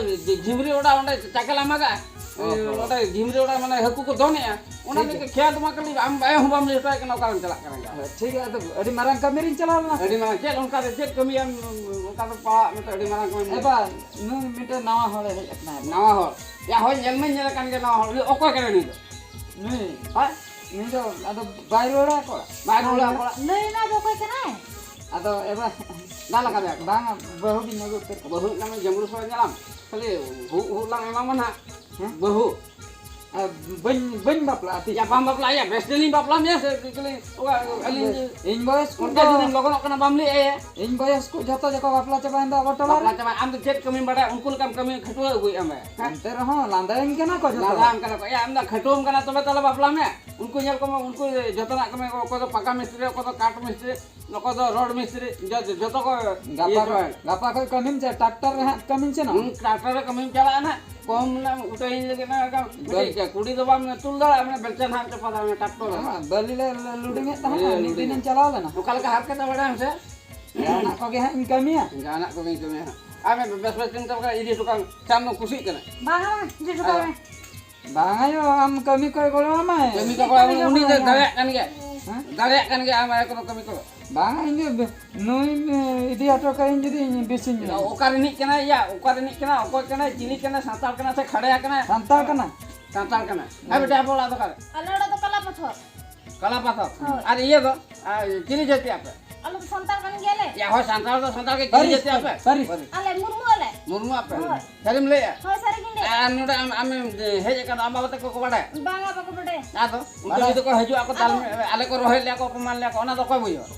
ᱡᱷᱤᱢᱨᱤ ᱚᱰᱟ, ᱚᱸᱰᱮ ᱪᱟᱠᱮ ᱞᱟᱢᱟᱜᱟ᱾ ᱚ ᱦᱚᱸ᱾ ᱚᱸᱰᱮ ᱡᱷᱤᱢᱨᱤ ᱚᱰᱟ ᱢᱟᱱᱮ ᱦᱟᱹᱠᱩ ᱠᱚ ᱫᱚᱱᱮᱜᱼᱟ᱾ ᱚᱱᱟ ᱴᱷᱤᱠ ᱢᱤᱫᱴᱮᱱ ᱜᱮᱭᱟ᱾ ᱠᱷᱮᱭᱟ ᱫᱚ ᱢᱟ ᱠᱟᱹᱴᱤᱡ ᱟᱢ ᱵᱟᱭ ᱦᱚᱸ ᱵᱟᱢ ᱞᱟᱹᱭ ᱦᱚᱴᱚ ᱟᱭ ᱠᱟᱱᱟ, ᱚᱠᱟᱨᱮᱢ ᱪᱟᱞᱟᱜ ᱠᱟᱱᱟ ᱭᱟ? ᱦᱳᱭ, ᱴᱷᱤᱠ ᱜᱮᱭᱟ, ᱟᱫᱚ ᱟᱹᱰᱤ ᱢᱟᱨᱟᱝ ᱠᱟᱹᱢᱤ ᱨᱤᱧ ᱪᱟᱞᱟᱣ ᱞᱮᱱᱟ ᱥᱮ᱾ ᱟᱹᱰᱤ ᱢᱟᱨᱟᱝ, ᱪᱮᱫ ᱚᱱᱠᱟ ᱨᱮ ᱪᱮᱫ ᱠᱟᱹᱢᱤᱭᱟᱢ, ᱚᱱᱠᱟ ᱫᱚ ᱯᱟᱲᱟᱜ ᱢᱮ ᱛᱚ, ᱟᱹᱰᱤ ᱢᱟᱨᱟᱝ ᱠᱟᱹᱢᱤ ᱮ ᱢᱮᱱᱟᱜᱼᱟ᱾ ᱵᱟ, ᱱᱩᱭ ᱢᱤᱫᱴᱮᱱ ᱱᱟᱣᱟ ᱦᱚᱲᱮ ᱦᱮᱡ ᱟᱠᱟᱱᱟ᱾ ᱱᱟᱣᱟ ᱦᱚᱲ? ᱭᱟ, ᱦᱳᱭ, ᱧᱮᱞ ᱢᱟᱧ ᱧᱮᱞ ᱟᱠᱟᱱ ᱜᱮ ᱱᱟᱣᱟ ᱦᱚᱲ᱾ ᱩᱱᱤ ᱚᱠᱚᱭ ᱠᱟᱱᱟᱭ ᱱᱩᱭ ᱫᱚ? ᱱᱩᱭ? ᱦᱳᱭ? ᱱᱩᱭ ᱫᱚ ᱟᱫᱚ ᱵᱟᱭ ᱨᱩᱣᱟᱹᱲᱟ ᱠᱚᱲᱟ᱾ ᱵᱟᱭ ᱨᱩᱣᱟᱹᱲᱟ ᱠᱚᱲᱟ? ᱞᱟᱹᱭ ᱢᱮ ᱟᱫᱚ ᱚᱠᱚᱭ ᱠᱟᱱᱟᱭ? ᱟᱫᱚ ᱮᱵᱟᱨ ᱫᱟᱜ ᱞᱟᱜᱟᱣ ᱫᱟᱜ ᱠᱚ᱾ ᱵᱟᱝ, ᱵᱟᱹᱦᱩ ᱜᱤᱧ ᱟᱹᱜᱩ ᱩᱛᱟᱹᱨ ᱠᱚᱣᱟ᱾ ᱵᱟᱹᱦᱩ ᱠᱟᱱᱟ ᱡᱟᱢᱲᱩ ᱥᱚᱨᱟ ᱧᱮᱞᱟᱢ, ᱠᱷᱟᱹᱞᱤ ᱦᱩᱜ ᱦᱩᱜ ᱞᱟᱝ ᱮᱢᱟᱢᱟ ᱱᱟᱦᱟᱜ᱾ ᱦᱮᱸ? ᱵᱟᱹᱦᱩ᱾ ᱟᱨ ᱵᱟᱹᱧ, ᱵᱟᱹᱧ ᱵᱟᱯᱞᱟᱜᱼᱟ ᱛᱤᱥ ᱭᱟ, ᱦᱚᱸ᱾ ᱵᱟᱢ ᱵᱟᱯᱞᱟᱜᱼᱟ ᱭᱟ, ᱵᱮᱥ ᱫᱤᱱᱤᱧ ᱵᱟᱯᱞᱟ ᱢᱮᱭᱟ ᱥᱮ ᱠᱷᱟᱹᱞᱤ ᱚᱠᱟ ᱟᱹᱞᱤᱧ ᱤᱧ ᱵᱚᱭᱮᱥ ᱠᱚ ᱚᱱᱠᱟ ᱫᱚ ᱡᱩᱫᱤᱢ ᱞᱚᱜᱚᱱᱚᱜ ᱠᱟᱱᱟ ᱵᱟᱢ ᱞᱟᱹᱭᱮᱫᱼᱟ ᱭᱟ᱾ ᱤᱧ ᱵᱚᱭᱮᱥ ᱠᱚ ᱡᱷᱚᱛᱚ ᱡᱚᱠᱚ ᱵᱟᱯᱞᱟ ᱪᱟᱵᱟᱭᱮᱱ ᱫᱚ ᱟᱵᱚ ᱴᱚᱞᱟ ᱨᱮ᱾ ᱵᱟᱯᱞᱟ ᱪᱟᱵᱟ, ᱟᱢ ᱫᱚ ᱪᱮᱫ ᱠᱟᱹᱢᱤᱢ ᱵᱟᱲᱟᱭᱟ? ᱩᱱᱠᱩ ᱞᱮᱠᱟᱢ ᱠᱟᱹᱢᱤ ᱠᱷᱟᱹᱴᱩᱣᱟᱹ ᱟᱹᱜᱩᱭᱮᱫᱼᱟ ᱢᱮ, ᱦᱮᱸ? ᱮᱱᱛᱮ ᱨᱮᱦᱚᱸ ᱞᱟᱸᱫᱟᱭᱟᱹᱧ ᱠᱟᱱᱟ ᱠᱚ ᱡᱷᱚᱛᱚ᱾ ᱞᱟᱸᱫᱟᱭᱟᱢ ᱠᱟᱱᱟ ᱠᱚ, ᱮᱭᱟ ᱟᱢ ᱫᱚ ᱠᱷᱟᱹᱴᱩᱣᱟᱹᱢ ᱠᱟᱱᱟ ᱛᱚᱵᱮ ᱛᱟᱦᱞᱮ ᱵᱟᱯᱞᱟ ᱢᱮ᱾ ᱩᱱᱠᱩ ᱧᱮᱞ ᱠᱚᱢ, ᱩᱱᱠᱩ ᱡᱷᱚᱛᱚᱱᱟᱜ ᱠᱟᱹᱢᱤ, ᱚᱠᱚᱭ ᱫᱚ ᱯᱟᱠᱟ ᱢᱤᱥᱛᱨᱤ, ᱚᱠᱚᱭ ᱫᱚ ᱠᱟᱴ ᱢᱤᱥᱛᱨᱤ, ᱚᱠᱚᱭ ᱫᱚ ᱨᱚᱰ ᱢᱤᱥᱛᱨᱤ, ᱡᱚ-, ᱡᱚᱛᱚ ᱠᱚ ᱜᱟᱯᱟ ᱤᱭᱟᱹ ᱠᱷᱚᱱ, ᱪᱟᱵᱟᱭᱮᱱ᱾ ᱜᱟᱯᱟ ᱠᱷᱚᱱ ᱠᱟᱹᱢᱤᱢ ᱪᱮᱫ, ᱴᱨᱟᱠᱴᱟᱨ ᱨᱮ ᱦᱟᱸᱜ ᱠᱟᱹᱢᱤᱢ ᱥᱮᱱᱚᱜᱼᱟ? ᱦᱩᱸ, ᱴᱨᱟᱠᱴᱟᱨ ᱨᱮ ᱠᱟᱹᱢᱤᱢ ᱪᱟᱞᱟᱜᱼᱟ ᱱᱟᱜ, ᱠᱚᱢ ᱱᱟᱜ ᱩᱴᱟᱹᱭᱤᱧ ᱞᱟᱹᱜᱤᱫ ᱱᱟᱜ, ᱵᱟᱹᱞ- ᱢᱤᱫᱴᱤᱡ ᱠᱩᱰᱤ ᱫᱚ ᱵᱟᱢ ᱛᱩᱞ ᱫᱟᱲᱮᱭᱟᱜᱼᱟ, ᱢᱟᱱᱮ ᱵᱮᱞᱪᱟᱱ ᱦᱟᱸᱜ ᱪᱟᱯᱟᱫᱟ, ᱢᱟᱱᱮ ᱴᱨᱟᱠᱴᱚᱨ ᱨᱮ᱾ ᱦᱮᱸ, ᱵᱟᱹᱞᱤ ᱞᱮ, ᱞᱮ ᱞᱩᱰᱤᱝ ᱮᱫ ᱛᱟᱦᱮᱸᱫ, ᱤᱭᱟᱹ, ᱢᱤᱫ ᱞᱩᱰᱤᱝ᱾ ᱫᱤᱱᱤᱧ ᱪᱟᱞᱟᱣ ᱞᱮᱱᱟ᱾ ᱚᱠᱟ ᱞᱮᱠᱟ ᱦᱟᱨᱠᱮᱛ ᱵᱟᱲᱟᱭᱟᱢ ᱥᱮ? ᱡᱟᱦᱟᱱᱟᱜ ᱠᱚᱜᱮ ᱦᱟᱸᱜ ᱤᱧ ᱠᱟᱹᱢᱤᱭᱟ᱾ ᱡᱟᱦᱟᱱᱟᱜ ᱠᱚᱜᱮᱧ ᱠᱟᱹᱢᱤᱭᱟ ᱦᱟᱸᱜ᱾ ᱟᱢ ᱵᱮᱥ ᱵᱮᱥ ᱪᱤᱱᱛᱟᱹ ᱵᱟᱲᱟ ᱤᱫᱤ ᱦᱚᱴᱚ ᱠᱟᱜ ᱢᱮ᱾ ᱥᱮ ᱟᱢ ᱫᱚᱢ ᱠᱩᱥᱤᱜ ᱠᱟᱱᱟ? ᱵᱟᱝᱟ, ᱵᱟᱝ, ᱤᱫᱤ ᱦᱚᱴᱚ ᱠᱟᱜ ᱟᱫᱚ ᱢᱮ᱾ ᱵᱟᱝ ᱟᱭᱳ, ᱟᱢ ᱠᱟᱹᱢᱤ ᱠᱚᱭ ᱜᱚᱲᱚ ᱟᱢᱟᱭ᱾ ᱠᱟᱹᱢᱤ ᱠᱚ ᱪᱮᱫ ᱜᱚᱲᱚ ᱠᱟᱹᱢᱤ ᱟᱢᱟ, ᱠᱚ ᱩᱱᱤ ᱫᱚ ᱜᱚᱲᱚ ᱟᱢᱟ? ᱫᱟᱲᱮᱭᱟᱜ ᱠᱟᱱ ᱜᱮᱭᱟ᱾ ᱦᱮᱸ? ᱫᱟᱲᱮᱭᱟᱜ ᱠᱟᱱ ᱜᱮᱭᱟ, ᱟᱢ ᱟᱭᱳ ᱠᱚᱫᱚ ᱠᱟᱹᱢᱤ ᱠᱚ᱾ ᱵᱟᱝ, ᱤᱧ ᱫᱚ ᱵᱮ-, ᱱᱩᱭ, ᱮ, ᱤᱫᱤ ᱦᱚᱴᱚ ᱠᱟᱜ ᱤᱧ ᱡᱩᱫᱤ ᱤᱧ ᱵᱮᱥᱤᱧ ᱢᱮᱱᱟ᱾ ᱚᱠᱟ ᱨᱤᱱᱤᱡ ᱠᱟᱱᱟᱭ ᱭᱟ? ᱚᱠᱟ ᱨᱤᱱᱤᱡ ᱠᱟᱱᱟ? ᱚᱠᱚᱭ ᱠᱟᱱᱟᱭ? ᱪᱤᱞᱤ ᱠᱟᱱᱟᱭ? ᱥᱟᱱᱛᱟᱲ ᱠᱟᱱᱟᱭ ᱥᱮ ᱠᱷᱟᱲᱭᱟ ᱠᱟᱱᱟᱭ? ᱥᱟᱱᱛᱟᱲ ᱠᱟᱱᱟ᱾ ᱦᱮᱸ ᱵᱮᱴᱟ, ᱟᱯᱮ ᱚᱲᱟᱜ ᱫᱚ ᱚᱠᱟᱨᱮ? ᱟᱞᱮ ᱚᱲᱟᱜ ᱫᱚ ᱠᱟᱞᱟ ᱯᱟᱛᱷᱚᱨ᱾ ᱠᱟᱞᱟ ᱯᱟᱛᱷᱚᱨ? ᱦᱳᱭ᱾ ᱟᱨ ᱤᱭᱟᱹ ᱫᱚ? ᱟᱨ ᱪᱤᱞᱤ ᱡᱟᱹᱛᱤ ᱟᱯᱮ? ᱟᱞᱮ ᱫᱚ ᱥᱟᱱᱛᱟᱲ ᱠᱟᱱ ᱜᱮᱭᱟᱞᱮ᱾ ᱭᱟ, ᱦᱳᱭ, ᱥᱟᱱᱛᱟᱲ ᱫᱚ ᱥᱟᱱᱛᱟᱲ ᱜᱮ, ᱪᱤᱞᱤ ᱯᱟᱹᱨᱤᱥ, ᱡᱟᱹᱛᱤ ᱟᱯᱮ? ᱯᱟᱹᱨᱤᱥ᱾ ᱟᱞᱮ ᱢᱩᱨᱢᱩ ᱟᱞᱮ᱾ ᱢᱩᱨᱢᱩ ᱟᱯᱮ? ᱦᱳᱭ᱾ ᱥᱟᱹᱨᱤᱢ ᱞᱟᱹᱭᱮᱜᱼᱟ? ᱦᱳᱭ, ᱥᱟᱹᱨᱤ ᱜᱤᱧ ᱞᱟᱹᱭᱮᱜᱼᱟ᱾ ᱟᱨ ᱱᱚᱰᱮ ᱟᱢ, ᱟᱢᱮᱢ ᱦᱮᱡ ᱟᱠᱟᱱᱟ, ᱟᱢ ᱵᱟᱵᱟ ᱛᱟᱠᱚ ᱠᱚ ᱵᱟᱰᱟᱭᱟ? ᱵᱟᱝᱟ, ᱵᱟᱠᱚ ᱵᱟᱰᱟᱭᱟ᱾ ᱟᱫᱚ? ᱩᱱᱠᱩ ᱵᱟᱰᱟᱭ᱾ ᱡᱩᱫᱤ ᱠᱚ ᱦᱤᱡᱩᱜ ᱟᱠᱚ, ᱛᱟᱦᱞᱮ ᱟᱫᱚ ᱟᱞᱮ ᱠᱚ ᱨᱚᱦᱮᱫ ᱞᱮᱭᱟ ᱠᱚ, ᱚᱯᱚᱢᱟᱱ ᱞᱮᱭᱟ ᱠᱚ, ᱚᱱᱟ ᱫᱚ ᱚᱠᱚᱭ ᱵᱩᱡᱷᱟᱹᱣᱟ?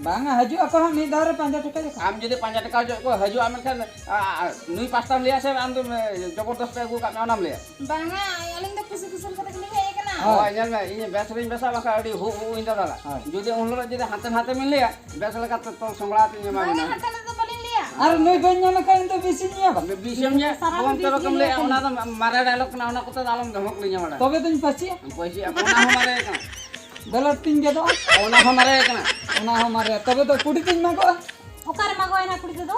ᱵᱟᱝᱟ, ᱦᱤᱡᱩᱜ ᱟᱠᱚ ᱦᱟᱸᱜ ᱢᱤᱫ ᱫᱷᱟᱣ ᱨᱮ ᱯᱟᱸᱡᱟ ᱴᱷᱤᱠᱟᱹ ᱡᱚᱠᱷᱚᱱ᱾ ᱟᱢ ᱡᱩᱫᱤ ᱯᱟᱸᱡᱟ ᱴᱷᱤᱠᱟᱹ ᱡᱚᱠᱷᱚᱱ ᱠᱚ ᱦᱤᱡᱩᱜᱼᱟ, ᱢᱮᱱᱠᱷᱟᱱ, ᱟ, ᱟ, ᱱᱩᱭ ᱯᱟᱥᱴᱟᱢ ᱞᱟᱹᱭᱟ ᱥᱮ ᱟᱢ ᱫᱚᱢ, ᱮ, ᱡᱚᱵᱚᱨᱫᱚᱥᱛ ᱛᱮ ᱟᱹᱜᱩ ᱟᱠᱟᱫ ᱢᱮᱭᱟ, ᱚᱱᱟᱢ ᱞᱟᱹᱭᱟ? ᱵᱟᱝᱟ, ᱟᱹᱞᱤᱧ ᱫᱚ ᱠᱩᱥᱤ ᱠᱩᱥᱟᱹᱞ ᱠᱟᱛᱮ ᱜᱮᱞᱤᱧ ᱦᱮᱡ ᱟᱠᱟᱱᱟ᱾ ᱦᱳᱭ᱾ ᱦᱳᱭ, ᱧᱮᱞ ᱢᱮ, ᱤᱧ ᱵᱮᱥ ᱨᱤᱧ ᱵᱮᱥᱟ, ᱵᱟᱠᱷᱟᱱ ᱟᱹᱰᱤ ᱦᱩ ᱦᱩ ᱤᱧ ᱫᱟᱫᱟ᱾ ᱦᱳᱭ᱾ ᱡᱩᱫᱤ ᱩᱱ ᱦᱤᱞᱳᱜ ᱡᱩᱫᱤ ᱦᱟᱱᱛᱮ ᱱᱟᱛᱮ ᱵᱤᱱ ᱞᱟᱹᱭᱟ, ᱵᱮᱥ ᱞᱮᱠᱟᱛᱮ ᱛᱚᱞ ᱥᱟᱢᱵᱲᱟᱣ ᱛᱤᱧ ᱮᱢᱟ ᱵᱟᱝᱟ, ᱵᱤᱱᱟ᱾ ᱦᱟᱱᱛᱮ ᱱᱟᱛᱮ ᱫᱚ ᱵᱟᱹᱞᱤᱧ ᱞᱟᱹᱭᱟ᱾ ᱟᱨ ᱱᱩᱭ ᱵᱟᱹᱧ ᱧᱟᱢ ᱞᱮᱠᱷᱟᱱ ᱤᱧ ᱫᱚ ᱵᱤᱥᱤᱧ ᱧᱩᱭᱟ᱾ ᱵᱤᱥᱮᱢ ᱧᱩᱭᱟ, ᱥᱟᱨᱟ ᱵᱚᱞᱚᱱ ᱫᱤᱱ ᱛᱮ ᱨᱚᱠᱚᱢ ᱵᱤᱥᱤᱧ ᱞᱟᱹᱭᱟ, ᱧᱩᱭᱟ᱾ ᱚᱱᱟ ᱫᱚ ᱢᱟᱨᱮ ᱰᱟᱭᱞᱚᱜ ᱠᱟᱱᱟ, ᱚᱱᱟ ᱠᱚᱛᱮ ᱫᱚ ᱟᱞᱚᱢ ᱫᱷᱚᱢᱚᱠ ᱞᱤᱧᱟ ᱵᱟᱲᱟᱭ᱾ ᱛᱚᱵᱮ ᱫᱚᱧ ᱯᱟᱹᱥᱤᱜᱼᱟ᱾ ᱯᱟᱹᱥᱤᱜᱼᱟ, ᱚᱱᱟ ᱦᱚᱸ ᱢᱟᱨᱮ ᱠᱟᱱᱟ᱾ ᱵᱮᱞᱚᱴ ᱛᱤᱧ ᱜᱮᱫᱚᱜᱼᱟ᱾ ᱚᱱᱟ ᱦᱚᱸ ᱢᱟᱨᱮ ᱠᱟᱱᱟ᱾ ᱚᱱᱟ ᱦᱚᱸ ᱢᱟᱨᱮ, ᱛᱚᱵᱮ ᱫᱚ ᱠᱩᱲᱤ ᱛᱤᱧ ᱢᱟᱜᱚᱜᱼᱟ᱾ ᱚᱠᱟᱨᱮ ᱢᱟᱜᱚᱜᱼᱟᱭ ᱱᱟ ᱠᱩᱲᱤ ᱛᱮᱫᱚ?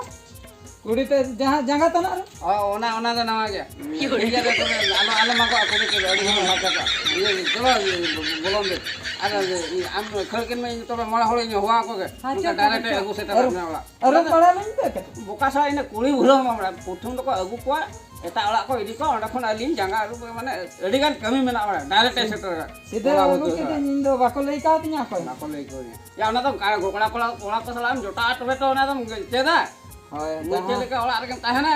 ᱠᱩᱲᱤ ᱛᱮ ᱡᱟᱦᱟᱸ ᱡᱟᱸᱜᱟ ᱛᱟᱱᱟᱜ ᱨᱮ᱾ ᱚ, ᱚᱱᱟ, ᱚᱱᱟ ᱫᱚ ᱱᱟᱣᱟ ᱜᱮᱭᱟ᱾ ᱴᱷᱤᱠ ᱜᱮᱭᱟ, ᱛᱚᱵᱮ ᱟᱞᱚ, ᱟᱞᱚ ᱢᱟᱜᱚᱜᱼᱟ, ᱠᱩᱲᱤ ᱛᱮᱫᱚ ᱟᱹᱰᱤ ᱦᱚᱲ ᱢᱟᱜ ᱠᱟᱜᱼᱟ᱾ ᱤᱭᱟᱹ, ᱪᱚᱞᱚ, ᱵᱚᱞᱚᱱ ᱫᱮ᱾ ᱟᱨ ᱟᱢ ᱠᱷᱟᱹᱲ ᱠᱤᱱ ᱢᱮ, ᱤᱧ ᱛᱚᱵᱮ ᱢᱚᱬᱮ ᱦᱚᱲᱤᱧ ᱦᱚᱦᱚᱣᱟ ᱠᱚᱜᱮ᱾ ᱦᱮᱸ, ᱚᱱᱠᱟ ᱪᱚᱞ, ᱰᱟᱭᱨᱮᱠᱴ ᱪᱚᱞ, ᱪᱚᱞ᱾ ᱟᱹᱜᱩ ᱥᱮᱴᱮᱨ ᱟᱹᱨᱩᱵ, ᱢᱮ ᱚᱲᱟᱜ᱾ ᱟᱹᱨᱩᱵ ᱵᱟᱲᱟ ᱞᱮᱱ ᱯᱮ ᱠᱟᱹᱴᱤᱡ᱾ ᱵᱚᱠᱟ ᱥᱟᱶ ᱤᱱᱟᱹ ᱠᱩᱲᱤ ᱵᱷᱩᱞᱟᱹᱣ ᱢᱟ ᱵᱟᱲᱟᱭ᱾ ᱯᱨᱚᱛᱷᱚᱢ ᱫᱚᱠᱚ ᱟᱹᱜᱩ ᱠᱚᱣᱟ, ᱮᱴᱟᱜ ᱚᱲᱟᱜ ᱠᱚ ᱤᱫᱤ ᱠᱚᱣᱟ, ᱚᱸᱰᱮ ᱠᱷᱚᱱ ᱟᱹᱞᱤᱧ ᱡᱟᱸᱜᱟ ᱟᱹᱨᱩᱵ, ᱢᱟᱱᱮ ᱟᱹᱰᱤ ᱜᱟᱱ ᱠᱟᱹᱢᱤ ᱢᱮᱱᱟᱜᱼᱟ, ᱚᱸᱰᱮ ᱰᱟᱭᱨᱮᱠᱴ ᱮ ᱥᱮᱴᱮᱨ ᱠᱟᱜ᱾ ᱥᱤᱫᱷᱟᱹ ᱠᱚᱲᱟ ᱟᱹᱜᱩ ᱵᱚᱛᱚᱨ ᱠᱤᱫᱟᱹᱧ, ᱤᱧ ᱫᱚ ᱵᱟᱠᱚ ᱞᱟᱹᱭ ᱠᱟᱣᱫᱤᱧᱟ ᱚᱠᱚᱭ᱾ ᱵᱟᱠᱚ ᱞᱟᱹᱭ ᱠᱟᱣᱫᱤᱧᱟ᱾ ᱭᱟ, ᱚᱱᱟ ᱫᱚ ᱚᱱᱠᱟ ᱠᱚᱲᱟ, ᱠᱚᱲᱟ, ᱠᱚᱲᱟ ᱠᱚ ᱥᱟᱞᱟᱜ ᱮᱢ ᱡᱚᱴᱟᱜᱼᱟ, ᱛᱚᱵᱮ ᱛᱚ ᱚᱱᱟ ᱫᱚᱢ ᱪᱮᱫᱟ᱾ ᱦᱳᱭ, ᱢᱩᱪᱟᱹᱫ ᱡᱟᱦᱟᱸ ᱞᱮᱠᱟ ᱚᱲᱟᱜ ᱨᱮᱜᱮᱢ ᱛᱟᱦᱮᱱᱟ,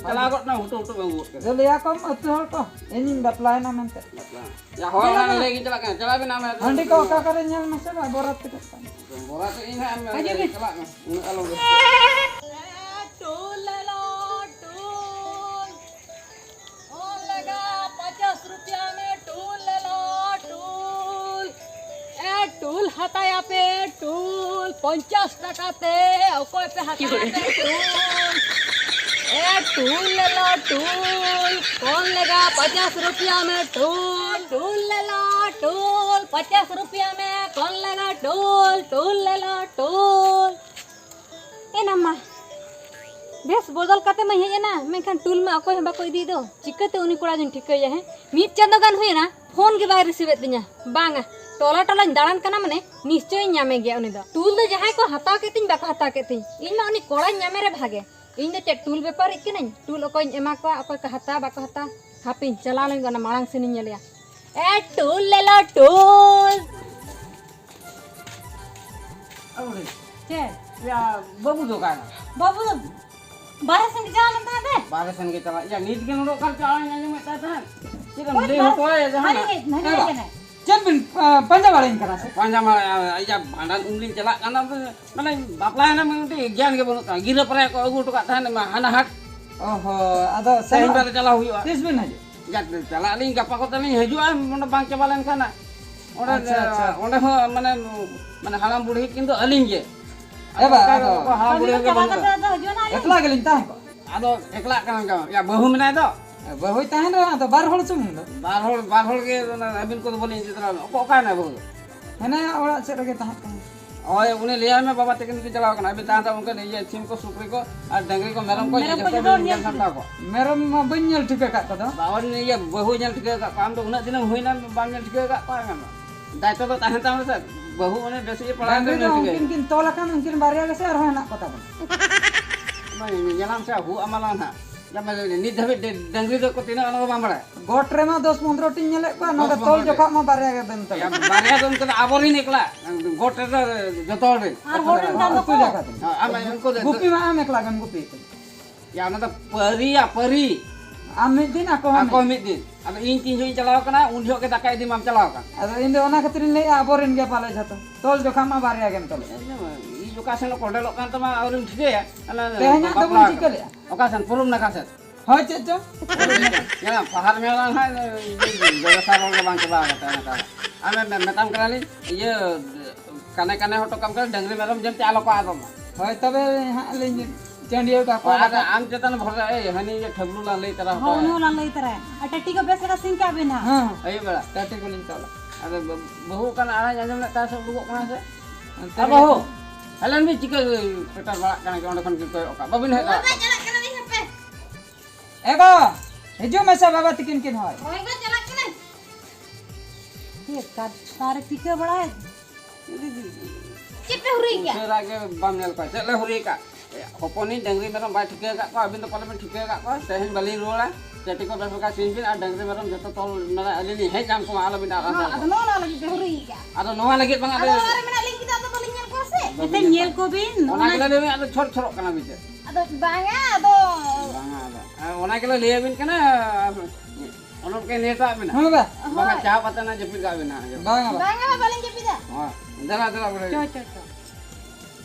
ᱪᱟᱞᱟᱣ ᱜᱚᱫ ᱱᱟ, ᱦᱩᱴᱩ ᱦᱩᱴᱩ ᱮᱢ ᱟᱹᱜᱩ ᱜᱚᱫ ᱠᱮᱫᱟ᱾ ᱟᱫᱚ ᱞᱟᱹᱭᱟ ᱠᱚᱢ ᱟᱹᱛᱩ ᱦᱚᱲ ᱠᱚ, ᱤᱧᱤᱧ ᱵᱟᱯᱞᱟᱭᱮᱱᱟ ᱢᱮᱱᱛᱮ᱾ ᱵᱟᱯᱞᱟ᱾ ᱭᱟ, ᱦᱳᱭ, ᱚᱱᱟ ᱞᱟᱹᱭ ᱜᱤᱧ ᱪᱟᱞᱟᱜ ᱠᱟᱱᱟ, ᱪᱟᱞᱟᱜ ᱵᱤᱱ ᱟᱢ᱾ ᱦᱟᱺᱰᱤ ᱠᱚ ᱚᱠᱟ ᱠᱚᱨᱮ ᱧᱮᱞ ᱢᱮᱥᱮ, ᱵᱚᱨᱟᱛ ᱛᱮ ᱪᱟᱞᱟᱜ ᱠᱟᱱᱟ᱾ ᱵᱚᱨᱟᱛ ᱤᱧ ᱦᱟᱸᱜ ᱮᱢ ᱦᱤᱡᱩᱜ ᱵᱤᱱ᱾ ᱪᱟᱞᱟᱜ ᱢᱮ, ᱩᱱᱟᱹᱜ ᱟᱞᱚᱢ ᱨᱟᱹᱥᱠᱟᱹᱜᱼᱟ᱾ ᱴᱩᱞ ᱞᱮᱞᱚ ᱴᱩᱞ, ᱠᱚᱱ ᱞᱮᱜᱟ ᱯᱚᱪᱟᱥ ᱨᱩᱯᱤᱭᱟ ᱢᱮ ᱴᱩᱞ ᱞᱮᱞᱚ ᱴᱩᱞ᱾ ᱮ ᱴᱩᱞ ᱦᱟᱛᱟᱭᱟᱯᱮ ᱴᱩᱞ, ᱯᱚᱧᱪᱟᱥ ᱴᱟᱠᱟ ᱛᱮ ᱚᱠᱚᱭ ᱯᱮ ᱦᱟᱛᱟᱣᱟ ᱯᱮ ᱴᱩᱞ? ᱮ ᱴᱩᱞ ᱞᱮᱞᱚ ᱴᱩᱞ, ᱠᱚᱱ ᱞᱮᱜᱟ ᱯᱚᱪᱟᱥ ᱨᱩᱯᱤᱭᱟ ᱢᱮ ᱴᱩᱞ᱾ ᱴᱩᱞ ᱞᱮᱞᱚ ᱴᱩᱞ, ᱯᱚᱪᱟᱥ ᱨᱩᱯᱤᱭᱟ ᱢᱮ ᱠᱚᱱ ᱞᱮᱜᱟ ᱴᱩᱞ, ᱴᱩᱞ ᱞᱮᱞᱚ ᱴᱩᱞ᱾ ᱮᱱᱟ ᱢᱟ, ᱵᱮᱥ ᱵᱚᱫᱚᱞ ᱠᱟᱛᱮ ᱢᱟᱧ ᱦᱮᱡ ᱮᱱᱟ, ᱢᱮᱱᱠᱷᱟᱱ ᱴᱩᱞ ᱢᱟ ᱚᱠᱚᱭ ᱦᱚᱸ ᱵᱟᱠᱚ ᱤᱫᱤᱭᱮᱫ ᱫᱚ᱾ ᱪᱤᱠᱟᱹᱛᱮ ᱩᱱᱤ ᱠᱚᱲᱟ ᱫᱚᱧ ᱴᱷᱤᱠᱟᱹᱭᱟ, ᱦᱮᱸ? ᱢᱤᱫ ᱪᱟᱸᱫᱚ ᱜᱟᱱ ᱦᱩᱭᱮᱱᱟ, ᱯᱷᱳᱱ ᱜᱮ ᱵᱟᱭ ᱨᱤᱥᱤᱵᱷ ᱮᱫ ᱛᱤᱧᱟ᱾ ᱵᱟᱝᱟ, ᱴᱚᱞᱟ ᱴᱚᱞᱟᱧ ᱫᱟᱬᱟᱱ ᱠᱟᱱᱟ, ᱢᱟᱱᱮ ᱱᱤᱥᱪᱚᱭᱤᱧ ᱧᱟᱢᱮ ᱜᱮᱭᱟ ᱩᱱᱤ ᱫᱚ᱾ ᱴᱩᱞ ᱫᱚ ᱡᱟᱦᱟᱸᱭ ᱠᱚ ᱦᱟᱛᱟᱣ ᱠᱮᱫ ᱛᱤᱧ, ᱵᱟᱠᱚ ᱦᱟᱛᱟᱣ ᱠᱮᱫ ᱛᱤᱧ, ᱤᱧ ᱢᱟ ᱩᱱᱤ ᱠᱚᱲᱟᱧ ᱧᱟᱢᱮ ᱨᱮ ᱵᱷᱟᱜᱮ᱾ ᱤᱧ ᱫᱚ ᱪᱮᱫ ᱴᱩᱞ ᱵᱮᱯᱟᱨᱤᱡ ᱠᱟᱹᱱᱟᱹᱧ? ᱴᱩᱞ ᱚᱠᱚᱭᱤᱧ ᱮᱢᱟ ᱠᱚᱣᱟ, ᱚᱠᱚᱭ ᱠᱚ ᱦᱟᱛᱟᱣᱟ, ᱵᱟᱠᱚ ᱦᱟᱛᱟᱣᱟ? ᱦᱟᱯᱮᱧ ᱪᱟᱞᱟᱣ ᱞᱮᱱ ᱜᱮ, ᱚᱱᱟ ᱢᱟᱲᱟᱝ ᱥᱮᱱᱤᱧ ᱧᱮᱞᱮᱭᱟ᱾ ᱮ ᱴᱩᱞ ᱞᱮᱞᱚ ᱴᱩᱞ᱾ ᱟᱨ ᱩᱱᱤ ᱪᱮᱫ? ᱭᱟ, ᱵᱟᱹᱵᱩ ᱫᱚ ᱚᱠᱟᱭᱮᱱᱟ? ᱵᱟᱹᱵᱩ ᱫᱚ ᱵᱟᱨᱦᱮ ᱥᱮᱱ ᱜᱮ ᱪᱟᱞᱟᱣ ᱞᱮᱱ ᱛᱟᱦᱮᱸᱫ ᱮ᱾ ᱵᱟᱨᱦᱮ ᱥᱮᱱ ᱜᱮ ᱪᱟᱞᱟᱜ᱾ ᱭᱟ, ᱱᱤᱛ ᱜᱮ ᱱᱚᱰᱮ ᱚᱠᱟ ᱨᱮᱪᱚ ᱟᱲᱟᱝ ᱤᱧ ᱟᱸᱡᱚᱢᱮᱫ ᱛᱟᱭ ᱛᱟᱦᱮᱸᱫ᱾ ᱪᱮᱫ ᱮᱢ ᱦᱳᱭ, ᱞᱟᱹᱭ ᱵᱟᱨᱦᱮ, ᱦᱚᱴᱚ ᱟᱭᱟ ᱡᱟᱦᱟᱱᱟᱜ? ᱦᱟᱹᱱᱤ ᱦᱮᱡ, ᱦᱟᱹᱱᱤ ᱦᱮᱸ ᱦᱮᱡ ᱵᱟ? ᱮᱱᱟᱭ᱾ ᱪᱮᱫ ᱵᱤᱱ, ᱟ, ᱯᱟᱸᱡᱟ ᱵᱟᱲᱟᱭᱤᱧ ᱠᱟᱱᱟ ᱥᱮ? ᱯᱟᱸᱡᱟ ᱢᱟ, ᱭᱟ, ᱵᱷᱟᱸᱰᱟᱱ ᱩᱱ ᱞᱤᱧ ᱪᱟᱞᱟᱜ ᱠᱟᱱᱟ, ᱢᱟᱱᱮ, ᱵᱟᱯᱞᱟᱭᱮᱱᱟ, ᱢᱟᱱᱮ, ᱢᱤᱫᱴᱤᱡ ᱜᱮᱭᱟᱱ ᱜᱮ ᱵᱟᱹᱱᱩᱜ ᱛᱟᱢᱟ᱾ ᱜᱤᱨᱟᱹ ᱯᱟᱨᱮ ᱠᱚ ᱟᱹᱜᱩ ᱦᱚᱴᱚ ᱠᱟᱜ ᱛᱟᱦᱮᱸᱫ, ᱢᱟ, ᱦᱟᱱᱟ ᱦᱟᱴ᱾ ᱚ ᱦᱚ, ᱟᱫᱚ ᱛᱮᱦᱮᱧ ᱥᱮᱱᱚᱜ ᱵᱟᱨᱮ ᱪᱟᱞᱟᱣ ᱦᱩᱭᱩᱜᱼᱟ᱾ ᱛᱤᱥ ᱵᱤᱱ ᱦᱤᱡᱩᱜ? ᱡᱟᱠ, ᱪᱟᱞᱟᱜ ᱟᱹᱞᱤᱧ ᱜᱟᱯᱟ ᱠᱚᱛᱮ ᱞᱤᱧ ᱦᱤᱡᱩᱜᱼᱟ, ᱚᱸᱰᱮ ᱵᱟᱝ ᱪᱟᱵᱟ ᱞᱮᱱᱠᱷᱟᱱ ᱦᱟᱸᱜ᱾ ᱚᱸᱰᱮ, ᱟᱪᱪᱷᱟ, ᱟᱪᱪᱷᱟ᱾ ᱚᱸᱰᱮ ᱦᱚᱸ ᱢᱟᱱᱮ, ᱢᱟᱱᱮ ᱦᱟᱲᱟᱢ ᱵᱩᱲᱦᱤ ᱠᱤᱱ ᱫᱚ ᱟᱹᱞᱤᱧ ᱜᱮ᱾ ᱮ ᱵᱟ, ᱚᱱᱠᱟ ᱟᱫᱚ ᱠᱚ ᱦᱟᱲᱟᱢ ᱵᱩᱲᱦᱤ ᱜᱮ ᱵᱟᱹᱱᱩᱜ ᱠᱚᱣᱟ᱾ ᱮᱠᱞᱟ ᱜᱮᱞᱤᱧ ᱛᱟᱦᱮᱸ ᱠᱚᱜᱼᱟ᱾ ᱟᱫᱚ ᱮᱠᱞᱟᱜ ᱠᱟᱱᱟ ᱠᱚ᱾ ᱭᱟ, ᱵᱟᱹᱦᱩ ᱢᱮᱱᱟᱭ ᱫᱚ᱾ ᱮ, ᱵᱟᱹᱦᱩᱭ ᱛᱟᱦᱮᱱ ᱨᱮᱦᱚᱸ ᱟᱫᱚ ᱵᱟᱨ ᱦᱚᱲ ᱥᱩᱢᱩᱝ ᱫᱚ᱾ ᱵᱟᱨ ᱦᱚᱲ, ᱵᱟᱨ ᱦᱚᱲ ᱜᱮ ᱚᱱᱟ ᱟᱹᱵᱤᱱ ᱠᱚᱫᱚ ᱵᱟᱹᱞᱤᱧ ᱤᱫᱤ ᱛᱚᱨᱟ ᱵᱤᱱᱟ᱾ ᱚᱠᱚ-, ᱚᱠᱟᱭ ᱱᱟᱭ ᱵᱟᱹᱦᱩ ᱫᱚ? ᱦᱮᱱᱟᱭᱟ ᱚᱲᱟᱜ ᱥᱮᱫ ᱨᱮᱜᱮ ᱛᱟᱦᱮᱸ ᱠᱟᱱᱟ᱾ ᱦᱳᱭ, ᱩᱱᱤ ᱞᱟᱹᱭᱟᱭ ᱢᱮ, ᱵᱟᱵᱟ ᱛᱟᱹᱠᱤᱱ ᱠᱤᱱ ᱪᱟᱞᱟᱣ ᱠᱟᱱᱟ᱾ ᱟᱹᱵᱤᱱ ᱛᱟᱦᱮᱱ ᱛᱟᱵᱚᱱ ᱠᱟᱱ ᱤᱭᱟᱹ ᱥᱤᱢ ᱠᱚ, ᱥᱩᱠᱨᱤ ᱠᱚ ᱟᱨ ᱰᱟᱹᱝᱨᱤ ᱠᱚ, ᱢᱮᱨᱚᱢ ᱠᱚ, ᱢᱮᱨᱚᱢ ᱠᱚ ᱡᱚᱛᱚ ᱡᱚᱛᱚ ᱵᱤᱱ ᱧᱮᱞ ᱧᱮᱞ ᱥᱟᱢᱴᱟᱣ ᱠᱚᱣᱟ᱾ ᱢᱮᱨᱚᱢ ᱢᱟ ᱵᱟᱹᱧ ᱧᱮᱞ ᱴᱷᱤᱠᱟᱹ ᱟᱠᱟᱫ ᱠᱚᱫᱚ᱾ ᱵᱟᱵᱟ ᱱᱤᱭᱟᱹ ᱵᱟᱹᱦᱩ ᱧᱮᱞ ᱴᱷᱤᱠᱟᱹ ᱟᱠᱟᱫ ᱠᱚᱣᱟ, ᱟᱢ ᱫᱚ ᱩᱱᱟᱹᱜ ᱫᱤᱱᱮᱢ ᱦᱩᱭᱱᱟ ᱵᱟᱢ ᱧᱮᱞ ᱴᱷᱤᱠᱟᱹ ᱟᱠᱟᱫ ᱠᱚᱣᱟ, ᱮᱱᱠᱷᱟᱱ ᱫᱚ ᱫᱟᱭᱤᱛᱛᱚ ᱫᱚ ᱛᱟᱦᱮᱱ ᱛᱟᱢᱟ ᱥᱮ, ᱵᱟᱹᱦᱩ ᱚᱱᱮ ᱵᱮᱥ ᱤᱭᱟᱹ ᱯᱟᱲᱦᱟᱣ ᱰᱟᱹᱝᱨᱤ ᱠᱟᱛᱮ ᱫᱚ ᱧᱮᱞ ᱴᱷᱤᱠᱟᱹ᱾ ᱩᱱᱠᱤᱱ ᱠᱤᱱ ᱛᱚᱞ ᱟᱠᱟᱱ, ᱩᱱᱠᱤᱱ ᱵᱟᱨᱭᱟ ᱜᱮᱥᱮ ᱟᱨᱦᱚᱸ ᱦᱮᱱᱟᱜ ᱠᱚ ᱛᱟᱵᱚᱱᱟ᱾ ᱵᱟᱝ, ᱧᱮᱞᱟᱢ ᱥᱮ ᱟᱵᱚ ᱟᱢᱟᱞᱟ ᱱᱟᱦᱟᱜ᱾ ᱡᱟᱢᱟ ᱱᱤᱛ ᱫᱷᱟᱹᱵᱤᱡ ᱰᱮ-, ᱰᱟᱹᱝᱨᱤ ᱫᱚ ᱠᱚ ᱛᱤᱱᱟᱹᱜ ᱚᱱᱟ ᱫᱚ ᱵᱟᱢ ᱵᱟᱲᱟᱭᱟ? ᱜᱚᱴ ᱨᱮᱢᱟ ᱫᱚᱥ ᱯᱚᱱᱨᱚ ᱴᱤᱧ ᱧᱮᱞᱮᱫ ᱠᱚᱣᱟ, ᱱᱚᱰᱮ ᱫᱚᱥ ᱛᱚᱞ ᱯᱚᱱᱨᱚ ᱡᱚᱠᱷᱟ ᱢᱟ ᱵᱟᱨᱭᱟ ᱜᱮ ᱵᱮᱱ ᱛᱚᱞᱟ᱾ ᱭᱟ, ᱵᱟᱨᱭᱟ ᱫᱚ ᱩᱱᱠᱩ ᱫᱚ ᱟᱵᱚᱨᱮᱱ ᱮᱠᱞᱟ, ᱜᱚᱴ ᱨᱮᱫᱚ ᱡᱚᱛᱚ ᱦᱚᱲ ᱨᱮᱱ᱾ ᱟᱨ ᱦᱚᱲ ᱨᱮᱱ ᱠᱟᱱ ᱫᱚᱠᱚ? ᱦᱮᱸ, ᱟᱢ ᱩᱱᱠᱩ ᱫᱚ ᱜᱩᱯᱤ ᱢᱟ ᱟᱢ ᱮᱠᱞᱟ ᱜᱮᱢ ᱜᱩᱯᱤ ᱠᱟᱱᱟ᱾ ᱭᱟ, ᱚᱱᱟ ᱫᱚ ᱯᱟᱹᱨᱤᱭᱟ, ᱯᱟᱹᱨᱤ᱾ ᱟᱢ ᱢᱤᱫ ᱫᱤᱱ, ᱟᱠᱚ ᱦᱚᱸ ᱟᱠᱚ ᱢᱤᱫ ᱢᱤᱫ ᱫᱤᱱ᱾ ᱟᱫᱚ ᱤᱧ ᱛᱤᱱ ᱡᱚᱦᱚᱜ ᱤᱧ ᱪᱟᱞᱟᱣ ᱠᱟᱱᱟ, ᱩᱱ ᱡᱚᱦᱚᱜ ᱜᱮ ᱫᱟᱠᱟ ᱤᱫᱤ ᱢᱟᱢ ᱪᱟᱞᱟᱣ ᱠᱟᱱ᱾ ᱟᱫᱚ ᱤᱧ ᱫᱚ ᱚᱱᱟ ᱠᱷᱟᱹᱛᱤᱨ ᱤᱧ ᱞᱟᱹᱭᱮᱫᱼᱟ, ᱟᱵᱚᱨᱮᱱ ᱜᱮ ᱯᱟᱞᱮ ᱡᱷᱚᱛᱚ᱾ ᱛᱚᱞ ᱡᱚᱠᱷᱟ ᱢᱟ ᱵᱟᱨᱭᱟ ᱜᱮᱢ ᱛᱚᱞᱮᱫ᱾ ᱤᱧ ᱚᱠᱟ ᱥᱮᱱ ᱠᱚᱸᱰᱮᱞᱚᱜ ᱠᱟᱱ ᱛᱟᱢᱟ, ᱟᱹᱣᱨᱤᱢ ᱴᱷᱤᱠᱟᱹᱭᱟ᱾ ᱚᱱᱟ ᱛᱮᱦᱮᱧᱟᱜ ᱵᱟᱯᱞᱟ ᱫᱚᱵᱚᱱ ᱟᱠᱟᱱ᱾ ᱪᱤᱠᱟᱹ ᱞᱮᱜᱼᱟ? ᱚᱠᱟ ᱥᱮᱱ? ᱯᱩᱨᱩᱢ ᱱᱟᱠᱷᱟ ᱥᱮᱱ? ᱦᱳᱭ, ᱪᱮᱫ ᱪᱚ? ᱧᱮᱞᱟᱢ, ᱯᱟᱦᱟᱲ ᱢᱮᱞᱟ ᱱᱟᱦᱟᱜ, ᱵᱮᱵᱽᱥᱟ ᱨᱚᱲ ᱜᱮ ᱵᱟᱝ ᱪᱟᱵᱟ ᱟᱠᱟᱱ ᱛᱟᱦᱮᱸ ᱱᱮᱛᱟᱨ᱾ ᱟᱢᱮ ᱢᱮ-, ᱢᱮᱛᱟᱢ ᱠᱟᱱᱟᱞᱤᱧ, ᱤᱭᱟᱹ, ᱠᱟᱱᱮ ᱠᱟᱱᱮ ᱦᱚᱴᱚ ᱠᱟᱢ ᱠᱟᱱᱟ, ᱰᱟᱹᱝᱨᱤ ᱢᱮᱨᱚᱢ ᱡᱮᱢᱛᱮ ᱟᱞᱚ ᱠᱚ ᱟᱫᱚᱜ ᱢᱟ᱾ ᱦᱳᱭ, ᱛᱚᱵᱮ ᱦᱟᱸᱜ ᱞᱤᱧ ᱪᱟᱹᱰᱤᱭᱟᱹ ᱠᱟᱠᱚᱣᱟ ᱟᱨ ᱵᱟᱠᱷᱟᱱ᱾ ᱟᱢ ᱪᱮᱛᱟᱱ ᱵᱷᱚᱨᱥᱟ, ᱮᱭ, ᱦᱟᱹᱱᱤ ᱤᱭᱟᱹ ᱴᱷᱟᱹᱵᱞᱩ ᱞᱟᱝ ᱞᱟᱹᱭ ᱛᱟᱨᱟ ᱦᱳᱭ, ᱦᱚᱴᱚ ᱩᱱᱤ ᱟᱭᱟ᱾ ᱦᱚᱸ ᱞᱟᱝ ᱞᱟᱹᱭ ᱛᱟᱨᱟᱭᱟ᱾ ᱟᱨ ᱴᱟᱹᱴᱤ ᱠᱚ ᱵᱮᱥ ᱞᱮᱠᱟ ᱥᱤᱧ ᱠᱟᱜ ᱵᱤᱱ ᱦᱟᱸᱜ᱾ ᱦᱮᱸ᱾ ᱟᱹᱭᱩᱵ ᱵᱮᱲᱟ᱾ ᱴᱟᱹᱴᱤ ᱠᱚᱞᱤᱧ ᱛᱚᱞᱟ᱾ ᱟᱫᱚ ᱵᱟᱹ-, ᱵᱟᱹᱦᱩ ᱠᱟᱱᱟ, ᱟᱲᱟᱝ ᱟᱸᱡᱚᱢ ᱞᱮᱫ ᱛᱟᱭᱟ ᱥᱮ ᱩᱰᱩᱠᱚᱜ ᱠᱟᱱᱟ ᱥᱮ? ᱚᱱᱛᱮ ᱟᱨ ᱨᱮᱜᱮ ᱵᱟᱹᱦᱩ, ᱛᱚ᱾ ᱦᱮᱞᱮᱱ ᱵᱤᱱ ᱪᱤᱠᱟᱹ ᱯᱮᱴᱮᱨ ᱵᱟᱲᱟᱜ ᱠᱟᱱᱟ ᱠᱤ ᱚᱸᱰᱮ ᱠᱷᱚᱱ ᱠᱤᱱ ᱠᱚᱭᱚᱜ ᱠᱟᱜ? ᱵᱟᱹᱵᱤᱱ ᱦᱮᱡ ᱦᱳᱭ, ᱫᱟᱲᱮᱭᱟᱜ ᱵᱟᱭ ᱠᱟᱱᱟ? ᱪᱟᱞᱟᱜ ᱠᱟᱱᱟ, ᱦᱟᱯᱮ᱾ ᱮ ᱜᱚ, ᱦᱤᱡᱩᱜ ᱢᱮᱥᱮ ᱵᱟᱵᱟ ᱛᱤᱠᱤᱱ ᱠᱤᱱ ᱦᱚᱭ᱾ ᱦᱳᱭ ᱜᱚ, ᱪᱟᱞᱟᱜ ᱠᱟᱹᱱᱟᱹᱧ᱾ ᱪᱮᱫ ᱠᱟᱨ-, ᱠᱟᱨᱮ ᱴᱤᱠᱟᱹ ᱵᱟᱲᱟᱭ? ᱪᱮᱫ ᱯᱮ ᱦᱩᱨᱤᱭ ᱜᱮᱭᱟ? ᱩᱥᱟᱹᱨᱟ ᱜᱮ ᱵᱟᱢ ᱧᱮᱞ ᱠᱚᱣᱟ᱾ ᱪᱮᱫ ᱞᱮ ᱦᱩᱨᱤᱭ ᱠᱟᱜ? ᱦᱚᱯᱚᱱᱤᱡ ᱰᱟᱹᱝᱨᱤ ᱢᱮᱨᱚᱢ ᱵᱟᱭ ᱴᱷᱤᱠᱟᱹ ᱟᱠᱟᱫ ᱠᱚᱣᱟ, ᱟᱹᱵᱤᱱ ᱫᱚ ᱯᱟᱞᱮ ᱵᱤᱱ ᱴᱷᱤᱠᱟᱹ ᱟᱠᱟᱫ ᱠᱚᱣᱟ᱾ ᱛᱮᱦᱮᱧ ᱵᱟᱹᱞᱤᱧ ᱨᱩᱣᱟᱹᱲᱟ, ᱪᱟᱹᱴᱤ ᱠᱚ ᱵᱮᱥ ᱞᱮᱠᱟ ᱥᱤᱧ ᱵᱤᱱ ᱟᱨ ᱰᱟᱹᱝᱨᱤ ᱢᱮᱨᱚᱢ ᱡᱚᱛᱚ ᱛᱚᱞ, ᱢᱟᱱᱮ ᱟᱹᱞᱤᱧ ᱞᱤᱧ ᱦᱮᱡ ᱧᱟᱢ ᱠᱚᱢᱟ, ᱟᱞᱚᱵᱤᱱ ᱟᱨ ᱦᱚᱸ, ᱟᱫᱚ ᱱᱚᱜᱼᱚ ᱱᱚᱣᱟ ᱞᱟᱹᱜᱤᱫ ᱯᱮ ᱦᱩᱨᱤᱭ ᱠᱟᱜᱼᱟ᱾ ᱟᱫᱚ ᱱᱚᱣᱟ ᱞᱟᱹᱜᱤᱫ ᱵᱟᱝ, ᱟᱫᱚ ᱟᱫᱚ ᱚᱲᱟᱜ ᱨᱮ ᱢᱮᱱᱟᱜ ᱞᱤᱧ ᱠᱮᱫᱟ, ᱟᱫᱚ ᱵᱟᱹᱞᱤᱧ ᱧᱮᱞ ᱠᱚᱣᱟ ᱥᱮ᱾ ᱵᱟᱹᱵᱤᱱ ᱮᱱᱛᱮ ᱧᱮᱞ ᱠᱚᱣᱟ᱾ ᱧᱮᱞ ᱠᱚᱵᱤᱱ, ᱚᱱᱟ ᱚᱱᱟ ᱜᱮᱞᱮ ᱞᱟᱹᱭ ᱟᱫᱚ ᱪᱷᱚᱲ ᱪᱷᱚᱲᱚᱜ ᱠᱟᱱᱟ ᱵᱤᱱ ᱪᱮᱫ? ᱟᱫᱚ ᱵᱟᱝᱟ, ᱟᱫᱚ᱾ ᱵᱟᱝᱟ, ᱟᱫᱚ᱾ ᱟᱨ ᱚᱱᱟ ᱜᱮᱞᱮ ᱞᱟᱹᱭ ᱟᱵᱤᱱ ᱠᱟᱱᱟ, ᱚᱱᱟ ᱠᱚ ᱞᱟᱹᱭ ᱦᱚᱴᱚ ᱟᱵᱤᱱᱟ᱾ ᱦᱮᱸ ᱵᱟ᱾ ᱵᱟᱝᱟ, ᱦᱳᱭ᱾ ᱪᱟ ᱯᱟᱛᱟ ᱱᱟ ᱡᱟᱹᱯᱤᱫ ᱠᱟᱜ ᱵᱤᱱ ᱦᱟᱸᱜ᱾ ᱵᱟᱝᱟ ᱵᱟ᱾ ᱵᱟᱝᱟ ᱵᱟ, ᱵᱟᱹᱞᱤᱧ ᱡᱟᱹᱯᱤᱫᱟ᱾ ᱦᱳᱭ᱾ ᱫᱮᱞᱟ, ᱫᱮᱞᱟ, ᱵᱚᱞᱮ᱾ ᱪᱚ, ᱪᱚ, ᱪᱚ᱾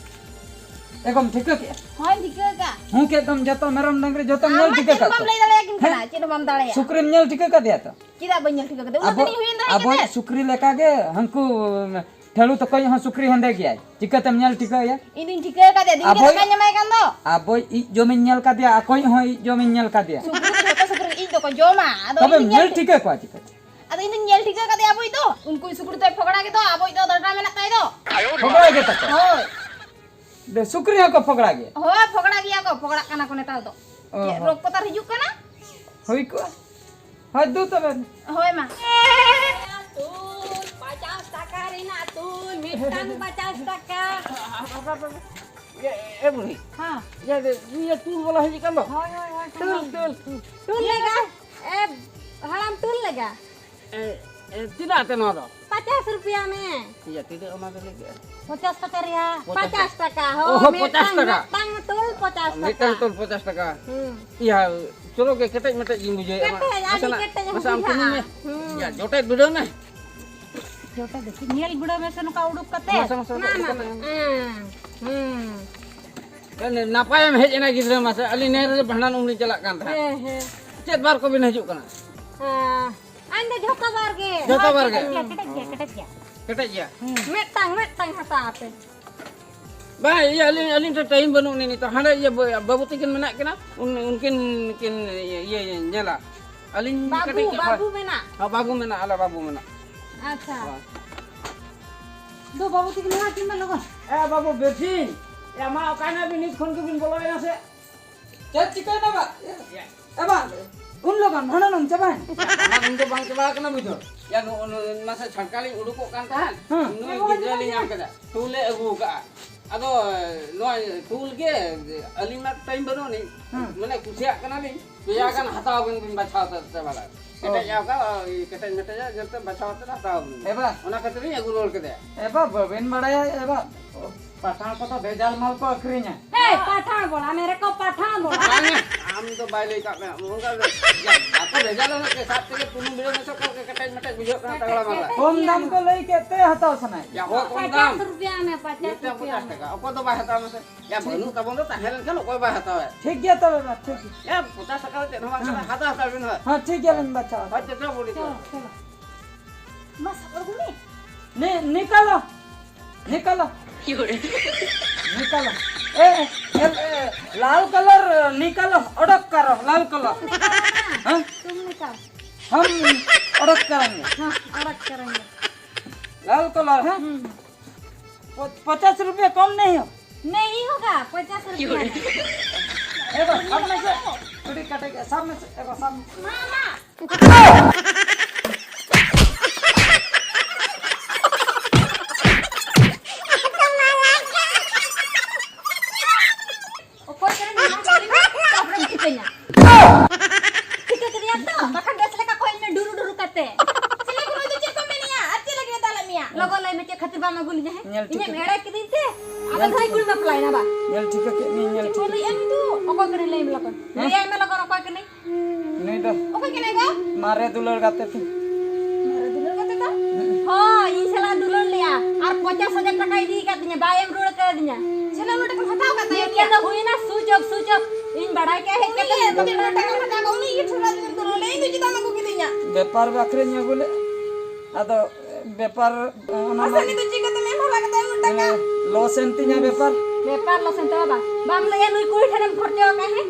ᱮ ᱜᱚᱢ ᱴᱷᱤᱠᱟᱹ ᱠᱮᱜᱼᱟ? ᱦᱳᱭ, ᱴᱷᱤᱠᱟᱹ ᱠᱟᱜᱼᱟ᱾ ᱦᱩᱸ, ᱠᱮᱫ ᱫᱚᱢ ᱡᱚᱛᱚ ᱢᱮᱨᱚᱢ ᱰᱟᱝᱨᱤ ᱡᱚᱛᱚᱢ ᱟᱢ ᱧᱮᱞ ᱢᱟ ᱴᱷᱤᱠᱟᱹ ᱪᱮᱫ ᱠᱟᱜ ᱦᱚᱸ ᱵᱟᱢ ᱠᱚᱣᱟ? ᱞᱟᱹᱭ ᱫᱟᱲᱮᱭᱟᱠᱤᱱ ᱠᱟᱱᱟ, ᱦᱮᱸ? ᱪᱮᱫ ᱦᱚᱸ ᱵᱟᱢ ᱫᱟᱲᱮᱭᱟᱜᱼᱟ᱾ ᱥᱩᱠᱨᱤᱢ ᱧᱮᱞ ᱴᱷᱤᱠᱟᱹ ᱠᱟᱫᱮᱭᱟ ᱛᱚ? ᱪᱮᱫᱟᱜ ᱵᱟᱹᱧ ᱧᱮᱞ ᱴᱷᱤᱠᱟᱹ ᱠᱟᱫᱮᱭᱟ? ᱩᱱᱟᱹᱜ ᱟᱵᱚ, ᱫᱤᱱᱤᱧ ᱦᱩᱭᱮᱱ ᱫᱚ ᱦᱮᱡ ᱟᱵᱚ ᱠᱟᱛᱮ? ᱥᱩᱠᱨᱤ ᱞᱮᱠᱟᱜᱮ ᱦᱟᱹᱱᱠᱩ ᱴᱷᱮᱲᱩ ᱛᱟᱠᱚᱭᱤᱡ ᱦᱚᱸ ᱥᱩᱠᱨᱤ ᱦᱮᱸᱫᱮ ᱜᱮᱭᱟᱭ, ᱪᱤᱠᱟᱹᱛᱮᱢ ᱧᱮᱞ ᱴᱷᱤᱠᱟᱹᱭᱟ? ᱤᱧ ᱫᱩᱧ ᱴᱷᱤᱠᱟᱹ ᱠᱟᱫᱮᱭᱟ, ᱫᱤᱱ ᱜᱮ ᱟᱵᱚᱭ, ᱫᱟᱠᱟᱧ ᱮᱢᱟᱭ ᱠᱟᱱ ᱫᱚ᱾ ᱟᱵᱚᱭ ᱤᱡ ᱡᱚᱢᱤᱧ ᱧᱮᱞ ᱠᱟᱫᱮᱭᱟ, ᱟᱠᱚᱭᱤᱡ ᱦᱚᱸ ᱤᱡ ᱡᱚᱢᱤᱧ ᱧᱮᱞ ᱠᱟᱫᱮᱭᱟ᱾ ᱥᱩᱠᱨᱤ ᱫᱚ ᱡᱷᱚᱛᱚ ᱥᱩᱠᱨᱤ ᱤᱡ ᱫᱚᱠᱚ ᱡᱚᱢᱟ, ᱟᱫᱚ ᱛᱚᱵᱮᱢ ᱤᱧ ᱫᱩᱧ ᱧᱮᱞ ᱧᱮᱞ ᱴᱷᱤᱠ-, ᱴᱷᱤᱠᱟᱹ ᱠᱚᱣᱟ ᱪᱤᱠᱟᱹᱛᱮ? ᱟᱫᱚ ᱤᱧ ᱫᱩᱧ ᱧᱮᱞ ᱴᱷᱤᱠᱟᱹ ᱠᱟᱫᱮᱭᱟ ᱟᱵᱚᱭᱤᱡ ᱫᱚ, ᱩᱱᱠᱩ ᱥᱩᱠᱨᱤ ᱫᱚᱭ ᱯᱷᱚᱜᱲᱟ ᱜᱮᱫᱚ, ᱟᱵᱚᱭᱤᱡ ᱫᱚ ᱰᱟᱸᱰᱟ ᱢᱮᱱᱟᱜ ᱛᱟᱭ ᱫᱚ᱾ ᱯᱷᱚᱜᱲᱟ ᱜᱮ ᱛᱟᱠᱚ? ᱦᱳᱭ᱾ ᱫᱮ, ᱥᱩᱠᱨᱤ ᱦᱚᱸᱠᱚ ᱯᱷᱚᱜᱲᱟ ᱜᱮᱭᱟ? ᱦᱳᱭ, ᱯᱷᱚᱜᱲᱟ ᱜᱮᱭᱟ ᱠᱚ, ᱯᱷᱚᱜᱲᱟᱜ ᱠᱟᱱᱟ ᱠᱚ ᱱᱮᱛᱟᱨ ᱫᱚ᱾ ᱚ ᱪᱮᱫ ᱦᱚᱸ᱾ ᱨᱳᱜᱽ ᱠᱚ ᱛᱟᱨ ᱦᱤᱡᱩᱜ ᱠᱟᱱᱟ? ᱦᱩᱭ ᱠᱚᱜᱼᱟ᱾ ᱦᱳᱭ, ᱫᱩ ᱛᱚᱵᱮ᱾ ᱦᱳᱭ, ᱢᱟ᱾ ᱛᱩᱞ, ᱯᱚᱪᱟᱥ ᱴᱟᱠᱟ ᱨᱮᱱᱟᱜ ᱛᱩᱞ, ᱢᱤᱫᱴᱟᱝ ᱯᱚᱪᱟᱥ ᱴᱟᱠᱟ᱾ ᱮ, ᱮ, ᱵᱩᱲᱦᱤ᱾ ᱦᱮᱸ᱾ ᱤᱭᱟᱹ, ᱤᱭᱟᱹ, ᱛᱩᱞ ᱵᱟᱞᱟ ᱦᱤᱡᱩᱜ ᱠᱟᱱ ᱫᱚ᱾ ᱦᱳᱭ, ᱦᱳᱭ, ᱦᱳᱭ᱾ ᱛᱩᱞ, ᱛᱩᱞ, ᱛᱩᱞ᱾ ᱛᱩᱞ ᱞᱮᱜᱟ᱾ ᱮ, ᱦᱟᱲᱟᱢ, ᱛᱩᱞ ᱞᱮᱜᱟ᱾ ᱮ, ᱮ, ᱛᱤᱱᱟᱹᱜ ᱟᱛᱮ ᱱᱚᱣᱟ ᱫᱚ? ᱯᱚᱪᱟᱥ ᱨᱩᱯᱤᱭᱟ ᱢᱮ᱾ ᱤᱭᱟᱹ, ᱛᱤᱱᱟᱹᱜ ᱚᱱᱟ ᱫᱚ ᱞᱟᱹᱭ ᱠᱮᱜᱼᱟ? ᱯᱚᱪᱟᱥ ᱴᱟᱠᱟ ᱨᱮᱭᱟᱜ᱾ ᱯᱚᱪᱟᱥ ᱯᱚᱪᱟᱥ ᱴᱟᱠᱟ᱾ ᱚ, ᱦᱚᱸ, ᱯᱚᱪᱟᱥ ᱢᱤᱫᱴᱟᱝ, ᱴᱟᱠᱟ᱾ ᱢᱤᱫᱴᱟᱝ ᱛᱩᱞ ᱯᱚᱪᱟᱥ ᱴᱟᱠᱟ᱾ ᱢᱤᱫᱴᱟᱝ ᱛᱩᱞ ᱯᱚᱪᱟᱥ ᱴᱟᱠᱟ᱾ ᱦᱩᱸ᱾ ᱤᱭᱟᱹ, ᱪᱚᱞᱚ ᱜᱮ, ᱠᱮᱴᱮᱡ ᱢᱮᱴᱮᱡ ᱜᱤᱧ ᱵᱩᱡᱷᱟᱹᱣᱮᱫᱼᱟ᱾ ᱠᱮᱴᱮᱡ, ᱟᱹᱰᱤ ᱱᱟᱥᱮᱱᱟᱜ, ᱠᱮᱴᱮᱡ ᱮᱢ ᱱᱟᱥᱮᱱᱟᱜ ᱮᱢ ᱵᱩᱡᱷᱟᱹᱜᱼᱟ᱾ ᱠᱩᱞᱤᱧ ᱢᱮ᱾ ᱦᱩᱸ᱾ ᱤᱭᱟᱹ, ᱡᱚᱴᱮᱫ ᱵᱤᱰᱟᱹᱣ ᱢᱮ᱾ ᱡᱚᱴᱮᱫ ᱫᱮᱠᱷᱤ, ᱧᱮᱞ ᱵᱤᱰᱟᱹᱣ ᱢᱮᱥᱮ ᱱᱚᱝᱠᱟ ᱩᱰᱩᱠ ᱠᱟᱛᱮ᱾ ᱢᱟᱥᱮ, ᱢᱟᱥᱮ, ᱢᱟ, ᱢᱟᱥᱮ, ᱢᱟ, ᱢᱟᱥᱮ᱾ ᱢᱟ᱾ ᱦᱩᱸ, ᱦᱩᱸ᱾ ᱱᱟᱯᱟᱭᱮᱢ ᱦᱮᱡ ᱮᱱᱟ ᱜᱤᱫᱽᱨᱟᱹ, ᱢᱟᱥᱮ, ᱟᱹᱞᱤᱧ ᱱᱮ ᱨᱮ ᱵᱷᱟᱸᱰᱟᱱ ᱩᱢ ᱞᱤᱧ ᱪᱟᱞᱟᱜ ᱠᱟᱱ ᱛᱟᱦᱮᱸᱫ᱾ ᱦᱮᱸ, ᱦᱮᱸ᱾ ᱪᱮᱫ ᱵᱟᱨ ᱠᱚᱵᱤᱱ ᱦᱤᱡᱩᱜ ᱠᱟᱱᱟ? ᱦᱮᱸ, ᱤᱧ ᱫᱚ ᱡᱷᱚᱛᱚ ᱵᱟᱨ ᱜᱮ᱾ ᱡᱷᱚᱛᱚ ᱵᱟᱨ ᱜᱮ? ᱠᱮᱴᱮᱡ ᱜᱮᱭᱟ, ᱠᱮᱴᱮᱡ ᱜᱮᱭᱟ, ᱠᱮᱴᱮᱡ ᱜᱮᱭᱟ᱾ ᱦᱩᱸ᱾ ᱢᱤᱫᱴᱟᱝ, ᱢᱤᱫᱴᱟᱝ ᱦᱟᱛᱟᱣ ᱟᱯᱮ᱾ ᱵᱟᱝ, ᱤᱭᱟᱹ, ᱟᱹᱞᱤᱧ, ᱟᱹᱞᱤᱧ ᱴᱷᱮᱱ ᱴᱟᱭᱤᱢ ᱵᱟᱹᱱᱩᱜ ᱟᱹᱱᱤᱡ ᱱᱤᱛᱚᱜ᱾ ᱦᱟᱸᱰᱮ ᱤᱭᱟᱹ ᱵᱟ-, ᱵᱟᱹᱵᱩ ᱛᱟᱹᱠᱤᱱ ᱢᱮᱱᱟᱜ ᱠᱤᱱᱟ, ᱩᱱ-, ᱩᱱᱠᱤᱱ ᱠᱤᱱ ᱤᱭᱟᱹ, ᱤᱭᱟᱹ ᱧᱮᱞᱟ᱾ ᱟᱹᱞᱤᱧ ᱵᱟᱹᱵᱩ, ᱠᱟᱹᱴᱤᱡ ᱵᱟᱹᱵᱩ ᱢᱮᱱᱟᱜ? ᱦᱚᱸ, ᱵᱟᱹᱵᱩ ᱢᱮᱱᱟᱜ, ᱟᱞᱮ ᱵᱟᱹᱵᱩ ᱢᱮᱱᱟᱜ᱾ ᱟᱪᱪᱷᱟ᱾ ᱦᱳᱭ᱾ ᱫᱩ ᱵᱟᱹᱵᱩ ᱛᱟᱹᱠᱤᱱ ᱱᱚᱣᱟ ᱠᱤᱱ ᱢᱮ ᱞᱚᱜᱚᱱ᱾ ᱮ ᱵᱟᱹᱵᱩ, ᱵᱮᱥᱤ᱾ ᱮ ᱢᱟ, ᱚᱠᱟᱭ ᱱᱟ ᱵᱤᱱ? ᱱᱤᱛ ᱠᱷᱚᱱ ᱜᱮᱵᱤᱱ ᱵᱚᱞᱚᱭᱮᱱᱟ ᱥᱮ? ᱪᱮᱫ ᱪᱤᱠᱟᱹᱭᱮᱱᱟ ᱵᱟ? ᱮ ᱵᱟ, ᱩᱱ ᱞᱚᱜᱚᱱ ᱵᱷᱟᱸᱰᱟᱱ ᱮᱢ ᱪᱟᱵᱟᱭᱮᱱ? ᱚᱱᱟ ᱩᱱ ᱫᱚ ᱵᱟᱝ ᱪᱟᱵᱟ ᱟᱠᱟᱱᱟ, ᱵᱩᱡᱷᱟᱹᱣ᱾ ᱭᱟ, ᱱᱚᱜᱼᱚ ᱱᱚ-, ᱢᱟᱥᱮ ᱪᱷᱟᱴᱠᱟ ᱞᱤᱧ ᱩᱰᱩᱠᱚᱜ ᱠᱟᱱ ᱛᱟᱦᱮᱸᱫ, ᱦᱮᱸ᱾ ᱱᱩᱭ ᱜᱤᱫᱽᱨᱟᱹ ᱞᱤᱧ ᱧᱟᱢ ᱠᱮᱫᱟ, ᱴᱩᱞᱮ ᱟᱹᱜᱩ ᱟᱠᱟᱫᱼᱟ᱾ ᱟᱫᱚ ᱱᱚᱣᱟ ᱴᱩᱞ ᱜᱮ ᱟᱹᱞᱤᱧ ᱢᱟ ᱴᱟᱭᱤᱢ ᱵᱟᱹᱱᱩᱜ ᱟᱹᱱᱤᱡ, ᱦᱮᱸ᱾ ᱢᱟᱱᱮ ᱠᱩᱥᱤᱭᱟᱜ ᱠᱟᱱᱟᱞᱤᱧ, ᱯᱮᱭᱟ ᱜᱟᱱ ᱦᱟᱛᱟᱣ ᱵᱮᱱ, ᱵᱤᱱ ᱵᱟᱪᱷᱟᱣ ᱛᱮ, ᱛᱮ ᱵᱟᱲᱟ᱾ ᱚ᱾ ᱠᱮᱴᱮᱡ ᱟᱠᱟ, ᱠᱮᱴᱮᱡ ᱢᱮᱴᱮᱡᱟᱜ ᱧᱮᱞᱛᱮ ᱵᱟᱪᱷᱟᱣ ᱠᱟᱛᱮ ᱦᱟᱛᱟᱣ ᱟᱹᱜᱩ ᱞᱮᱫᱟ᱾ ᱮ ᱵᱟ᱾ ᱚᱱᱟ ᱠᱷᱟᱹᱛᱤᱨ ᱤᱧ ᱟᱹᱜᱩ ᱨᱩᱣᱟᱹᱲ ᱠᱮᱫᱮᱭᱟ᱾ ᱮ ᱵᱟ, ᱵᱟᱵᱮᱱ ᱵᱟᱲᱟᱭᱟ, ᱮ ᱵᱟ, ᱯᱟᱴᱷᱟᱱ ᱠᱚᱫᱚ ᱵᱷᱮᱡᱟᱞ ᱢᱟᱞ ᱠᱚ ᱟᱹᱠᱷᱨᱤᱧᱟ᱾ ᱦᱮᱸ, ᱯᱟᱴᱷᱟᱱ ᱵᱚᱞᱟ, ᱢᱮᱨᱮ ᱠᱚ ᱯᱟᱴᱷᱟᱱ ᱵᱚᱞᱟ᱾ ᱵᱟᱝᱟ, ᱟᱢ ᱫᱚ ᱵᱟᱭ ᱞᱟᱹᱭ ᱠᱟᱜ ᱢᱮᱭᱟ᱾ ᱚᱱᱠᱟ ᱫᱚ, ᱭᱟ, ᱵᱟᱠᱚ ᱵᱷᱮᱡᱟᱞ ᱞᱮᱱᱟ ᱥᱮ, ᱥᱟᱵ ᱛᱮᱜᱮ ᱛᱩᱱᱩᱢ ᱵᱤᱲᱟᱹᱣ ᱢᱮᱥᱮ, ᱚᱠᱟ ᱞᱮᱠᱟ ᱠᱮᱴᱮᱡ ᱢᱮᱴᱮᱡ ᱵᱩᱡᱷᱟᱹᱜ ᱠᱟᱱᱟ, ᱛᱟᱜᱲᱟ ᱢᱟᱜᱲᱟ᱾ ᱠᱚᱢ ᱫᱟᱢ ᱠᱚ ᱞᱟᱹᱭ ᱠᱮᱫ ᱛᱮ ᱦᱟᱛᱟᱣ ᱥᱟᱱᱟᱭᱮᱫ ᱭᱟ, ᱦᱚ, ᱠᱚᱢ ᱫᱟᱢ᱾ ᱯᱚᱪᱟᱥ ᱨᱩᱯᱤᱭᱟ ᱢᱮ, ᱯᱚᱪᱟᱥ ᱴᱷᱤᱠ ᱜᱮᱭᱟ, ᱨᱩᱯᱤᱭᱟ ᱯᱚᱪᱟᱥ ᱢᱮ᱾ ᱴᱟᱠᱟ᱾ ᱚᱠᱚᱭ ᱫᱚ ᱵᱟᱭ ᱦᱟᱛᱟᱣᱟ ᱢᱟᱥᱮ? ᱭᱟ, ᱵᱟᱹᱱᱩᱜ ᱛᱟᱵᱚᱱ ᱫᱚ, ᱛᱟᱦᱮᱸ ᱞᱮᱱᱠᱷᱟᱱ ᱚᱠᱚᱭ ᱵᱟᱭ ᱦᱟᱛᱟᱣᱟ? ᱴᱷᱤᱠ ᱜᱮᱭᱟ ᱛᱚᱵᱮ, ᱢᱟ, ᱴᱷᱤᱠ ᱜᱮᱭᱟ᱾ ᱭᱟ, ᱯᱚᱪᱟᱥ ᱴᱟᱠᱟ ᱫᱚ ᱪᱮᱫ ᱦᱚᱸ ᱵᱟᱝ ᱠᱟᱱᱟ, ᱦᱮᱸ᱾ ᱦᱟᱛᱟᱣ ᱦᱟᱛᱟᱣ ᱵᱤᱱ ᱦᱳᱭ᱾ ᱦᱮᱸ, ᱴᱷᱤᱠ ᱜᱮᱭᱟ, ᱞᱤᱧ ᱵᱟᱪᱷᱟᱣᱟ᱾ ᱦᱳᱭ, ᱪᱚ, ᱪᱚ, ᱵᱩᱰᱤ ᱪᱚ᱾ ᱪᱚᱞᱚ, ᱪᱚᱞᱚ᱾ ᱢᱟ, ᱥᱟᱵ ᱟᱬᱜᱚ ᱢᱮ᱾ ᱱᱤ-, ᱱᱤᱠᱟᱞᱚ, ᱱᱤᱠᱟᱞᱚ᱾ ᱱᱤᱠᱟᱞᱚ᱾ ᱮ, ᱮ, ᱮ, ᱞᱟᱞ ᱠᱟᱞᱟᱨ ᱱᱤᱠᱟᱞᱚ, ᱚᱰᱚᱠ ᱠᱟᱨᱚ, ᱞᱟᱞ ᱠᱟᱞᱚ᱾ ᱛᱩᱢ ᱱᱤᱠᱟᱞ᱾ ᱦᱮᱸ? ᱛᱩᱢ ᱱᱤᱠᱟᱞ᱾ ᱦᱟᱢ ᱚᱰᱚᱠ ᱠᱟᱨᱟᱝᱜᱮ᱾ ᱦᱮᱸ, ᱚᱰᱚᱠ ᱠᱟᱨᱟᱝᱜᱮ᱾ ᱞᱟᱞ ᱠᱟᱞᱟᱨ, ᱦᱮᱸ? ᱦᱩᱸ᱾ ᱯᱚ-, ᱯᱚᱪᱟᱥ ᱨᱩᱯᱤᱭᱟ ᱠᱚᱢ ᱱᱟᱦᱤ ᱦᱳ? नहीं होगा, पचास रुपया में। ए बा, सामने से। थोड़ी कटेगा, सामने से, ए बा, सामने से। मामा। ᱚᱠᱚᱭ ᱠᱚᱨᱮᱱ ᱢᱮᱱᱟᱜ ᱠᱚᱣᱟ, ᱛᱟᱯᱚᱨᱮᱢ ᱴᱷᱤᱠᱟᱹᱧᱟ᱾ ᱞᱚᱜᱚᱱ ᱞᱟᱹᱭ ᱢᱮ, ᱪᱮᱫ ᱠᱷᱟᱹᱛᱤᱨ ᱵᱟᱢ ᱟᱹᱜᱩ ᱞᱤᱧᱟ, ᱦᱮᱸ? ᱧᱮᱞ ᱴᱷᱤᱠ ᱤᱧᱮᱢ ᱠᱟᱛᱮ᱾ ᱮᱲᱮ ᱠᱤᱫᱤᱧ ᱛᱮ? ᱟᱫᱚ ᱧᱮᱞ ᱱᱚᱜᱼᱚᱭ ᱴᱷᱤᱠ᱾ ᱠᱩᱲᱤ ᱵᱟᱯᱞᱟᱭᱮᱱᱟ ᱵᱟ᱾ ᱧᱮᱞ ᱴᱷᱤᱠ ᱠᱟᱛᱮ ᱢᱮ, ᱧᱮᱞ ᱪᱮᱫ ᱴᱷᱤᱠ ᱠᱚ ᱠᱟᱛᱮ᱾ ᱞᱟᱹᱭᱟ ᱱᱩᱭ ᱫᱚ? ᱚᱠᱚᱭ ᱠᱟᱱᱟᱭ ᱞᱟᱹᱭ ᱢᱮ ᱞᱚᱜᱚᱱ᱾ ᱦᱮᱸ? ᱞᱟᱹᱭᱟᱭ ᱢᱮ ᱞᱚᱜᱚᱱ, ᱚᱠᱚᱭ ᱠᱟᱱᱟᱭ? ᱱᱩᱭ ᱫᱚ? ᱚᱠᱚᱭ ᱠᱟᱱᱟᱭ ᱜᱚ? ᱢᱟᱨᱮ ᱫᱩᱞᱟᱹᱲ ᱜᱟᱛᱮ ᱛᱤᱧ᱾ ᱢᱟᱨᱮ ᱫᱩᱞᱟᱹᱲ ᱜᱟᱛᱮ ᱫᱚ? ᱦᱮᱸ᱾ ᱦᱳᱭ, ᱤᱧ ᱥᱟᱞᱟᱜ ᱫᱩᱞᱟᱹᱲ ᱞᱮᱜᱼᱟ᱾ ᱟᱨ ᱯᱚᱧᱪᱟᱥ ᱦᱟᱡᱟᱨ ᱴᱟᱠᱟ ᱤᱫᱤ ᱟᱠᱟᱫ ᱛᱤᱧᱟ, ᱵᱟᱭ ᱮᱢ ᱨᱩᱣᱟᱹᱲ ᱠᱟᱣᱫᱤᱧᱟ᱾ ᱪᱷᱮᱞᱟ ᱱᱚᱰᱮ ᱠᱷᱚᱱ ᱦᱟᱛᱟᱣ ᱠᱟᱫ ᱛᱟᱭᱟ᱾ ᱱᱤᱭᱟᱹ ᱫᱚ ᱦᱩᱭᱱᱟ switch off, switch off᱾ ᱤᱧ ᱵᱟᱲᱟᱭ ᱠᱮᱫᱼᱟ ᱦᱮᱡ ᱠᱟᱛᱮ ᱩᱱᱤ ᱮᱛᱚ ᱫᱤᱱ ᱨᱮ ᱴᱟᱠᱟ ᱦᱟᱛᱟᱣ ᱠᱟᱜ, ᱩᱱᱤ ᱜᱮ ᱴᱷᱮᱞᱟ ᱫᱩᱞᱟᱹᱲ ᱞᱮ, ᱤᱧ ᱫᱚ ᱪᱮᱫᱟᱜ ᱮᱢ ᱟᱹᱜᱩ ᱠᱤᱫᱤᱧᱟ? ᱵᱮᱯᱟᱨ ᱵᱟᱠᱷᱨᱟᱧ ᱟᱹᱜᱩ ᱞᱮᱫ᱾ ᱟᱫᱚ ᱵᱮᱯᱟᱨ, ᱚᱱᱟ ᱢᱟᱥᱮ ᱢᱟ ᱱᱤᱛᱚᱜ ᱪᱤᱠᱟᱹᱛᱮᱢ ᱮᱢ ᱦᱚᱨᱟ ᱠᱟᱫᱟ ᱩᱱᱟᱹᱜ ᱴᱟᱠᱟ? ᱞᱚᱥ ᱮᱱ ᱛᱤᱧᱟ ᱵᱮᱯᱟᱨ᱾ ᱵᱮᱯᱟᱨ ᱞᱚᱥ ᱮᱱ ᱛᱟᱢᱟ ᱵᱟᱝ? ᱵᱟᱢ ᱞᱟᱹᱭᱟ ᱱᱩᱭ ᱠᱩᱲᱤ ᱴᱷᱮᱱᱮᱢ ᱠᱷᱚᱨᱪᱟ ᱟᱠᱟᱫ, ᱦᱮᱸ?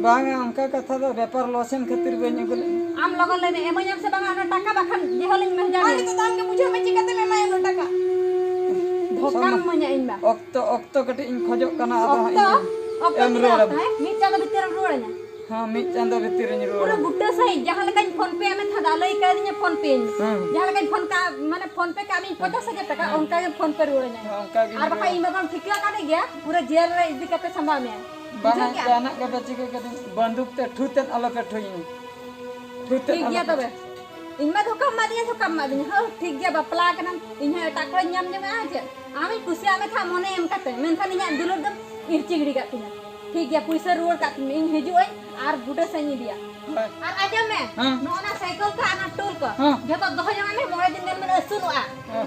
ᱵᱟᱝᱟ, ᱚᱱᱠᱟ ᱠᱟᱛᱷᱟ ᱫᱚ, ᱵᱮᱯᱟᱨ ᱞᱚᱥ ᱮᱱ ᱠᱷᱟᱹᱛᱤᱨ ᱵᱟᱹᱧ ᱟᱹᱜᱩ ᱞᱮᱫ᱾ ᱟᱢ ᱞᱚᱜᱚᱱ ᱞᱟᱹᱭ ᱢᱮ, ᱮᱢᱟᱹᱧᱟᱢ ᱥᱮ ᱵᱟᱝᱟ ᱚᱱᱟ ᱴᱟᱠᱟ? ᱵᱟᱠᱷᱟᱱ ᱡᱮ ᱦᱚᱞᱤᱧ ᱢᱮᱱ ᱟᱢ ᱡᱟᱲᱤᱭᱟ᱾ ᱱᱤᱛᱚᱜ ᱫᱚ ᱟᱢ ᱜᱮ ᱵᱩᱡᱷᱟᱹᱣ ᱢᱮ, ᱪᱤᱠᱟᱹᱛᱮᱢ ᱮᱢᱟᱭᱟ ᱩᱱᱟᱹᱜ ᱴᱟᱠᱟ? ᱫᱷᱳᱠᱟᱢ ᱥᱚᱢᱚᱭ ᱤᱢᱟᱹᱧᱟ ᱤᱧ ᱢᱟ᱾ ᱚᱠᱛᱚ, ᱚᱠᱛᱚ ᱠᱟᱹᱴᱤᱡ ᱤᱧ ᱠᱷᱚᱡᱚᱜ ᱠᱟᱱᱟ, ᱟᱫᱚ ᱦᱟᱸᱜ ᱚᱠᱛᱚ, ᱤᱧ ᱚᱠᱛᱚ ᱮᱢ ᱛᱤᱱᱟᱹᱜ ᱨᱩᱣᱟᱹᱲ ᱚᱠᱛᱚ, ᱟᱢᱟ᱾ ᱦᱮᱸ? ᱢᱤᱫ ᱪᱟᱸᱫᱚ ᱵᱷᱤᱛᱤᱨ ᱨᱮᱢ ᱨᱩᱣᱟᱹᱲᱟᱹᱧᱟ᱾ ᱦᱮᱸ, ᱢᱤᱫ ᱪᱟᱸᱫᱚ ᱵᱷᱤᱛᱤᱨ ᱨᱤᱧ ᱯᱩᱨᱟᱹ ᱨᱩᱣᱟᱹᱲᱟ᱾ ᱵᱩᱴᱟᱹ ᱥᱟᱺᱦᱤᱡ ᱡᱟᱦᱟᱸ ᱞᱮᱠᱟᱧ ᱯᱷᱳᱱ ᱯᱮ ᱟᱢᱮ ᱛᱟᱦᱮᱸᱫ, ᱞᱟᱹᱭ ᱠᱟᱣᱫᱤᱧᱟ ᱯᱷᱳᱱ ᱯᱮ ᱟᱹᱧ᱾ ᱦᱮᱸ᱾ ᱡᱟᱦᱟᱸ ᱞᱮᱠᱟᱧ ᱯᱷᱳᱱ ᱠᱟᱜ, ᱢᱟᱱᱮ ᱯᱷᱳᱱ ᱯᱮ ᱠᱟᱜ ᱢᱤᱧ ᱯᱚᱧᱪᱟᱥ ᱦᱟᱡᱟᱨ ᱴᱟᱠᱟ, ᱦᱮᱸ᱾ ᱚᱱᱠᱟ ᱜᱮ ᱯᱷᱳᱱ ᱯᱮ ᱨᱩᱣᱟᱹᱲᱟᱹᱧᱟ᱾ ᱦᱮᱸ, ᱚᱱᱠᱟ ᱜᱤᱧ ᱟᱨ ᱵᱟᱠᱷᱟᱡ ᱨᱩᱣᱟᱹᱲᱟ᱾ ᱤᱧ ᱵᱟᱵᱟᱢ ᱴᱷᱤᱠᱟᱹ ᱟᱠᱟᱫᱮ ᱜᱮᱭᱟ, ᱯᱩᱨᱟᱹ ᱡᱮᱞ ᱨᱮ ᱤᱫᱤ ᱠᱟᱛᱮ ᱥᱟᱢᱵᱟᱣ ᱢᱮᱭᱟ᱾ ᱵᱟᱝᱟ, ᱵᱩᱡᱷᱟᱹᱣ ᱠᱮᱜᱼᱟ? ᱡᱟᱦᱟᱱᱟᱜ ᱜᱮᱯᱮ ᱪᱤᱠᱟᱹ ᱠᱟᱹᱫᱤᱧ, ᱵᱟᱱᱫᱩᱠ ᱛᱮ ᱴᱷᱩ ᱛᱮᱫ ᱟᱞᱚᱯᱮ ᱴᱷᱩᱭᱤᱧᱟ᱾ ᱴᱷᱩ ᱛᱮᱫ ᱴᱷᱤᱠ ᱜᱮᱭᱟ ᱟᱞᱚᱯᱮ ᱛᱚᱵᱮ᱾ ᱤᱧ ᱢᱟ ᱫᱷᱳᱠᱟᱢ ᱮᱢᱟᱫᱤᱧᱟ, ᱫᱷᱳᱠᱟᱢ ᱮᱢᱟᱫᱤᱧᱟ᱾ ᱦᱳ, ᱴᱷᱤᱠ ᱜᱮᱭᱟ, ᱵᱟᱯᱞᱟ ᱟᱠᱟᱱᱟᱢ, ᱤᱧ ᱦᱚᱸ ᱮᱴᱟᱜ ᱠᱚᱲᱟᱧ ᱧᱟᱢ ᱡᱚᱝᱟ, ᱟᱨ ᱪᱮᱫ? ᱟᱢᱤᱧ ᱠᱩᱥᱤᱭᱟᱜ ᱢᱮ ᱠᱷᱟᱱ ᱢᱚᱱᱮ ᱮᱢ ᱠᱟᱛᱮ, ᱢᱮᱱᱠᱷᱟᱱ ᱤᱧᱟᱹᱜ ᱫᱩᱞᱟᱹᱲ ᱫᱚᱢ ᱤᱨᱪᱤ ᱜᱤᱰᱤ ᱠᱟᱜ ᱛᱤᱧᱟ᱾ ᱴᱷᱤᱠ ᱜᱮᱭᱟ, ᱯᱩᱭᱥᱟᱹ ᱨᱩᱣᱟᱹᱲ ᱠᱟᱜ ᱛᱤᱧ ᱢᱮ, ᱤᱧ ᱦᱤᱡᱩᱜ ᱟᱹᱧ ᱟᱨ ᱵᱩᱴᱟᱹ ᱥᱟᱺᱦᱤᱡ ᱤᱧ ᱤᱫᱤᱭᱟ᱾ ᱦᱳᱭ᱾ ᱟᱨ ᱟᱸᱡᱚᱢ ᱢᱮ, ᱦᱮᱸ᱾ ᱱᱚᱜᱼᱚ ᱱᱟ ᱥᱟᱭᱠᱮᱞ ᱠᱚ ᱟᱨ ᱚᱱᱟ ᱴᱩᱞ ᱠᱚ, ᱦᱮᱸ᱾ ᱡᱷᱚᱛᱚ ᱫᱚᱦᱚ ᱡᱚᱝᱟᱜ ᱢᱮ, ᱢᱚᱬᱮ ᱫᱤᱱ ᱜᱟᱱ ᱵᱚᱱ ᱟᱹᱥᱩᱞᱚᱜᱼᱟ᱾ ᱦᱮᱸ᱾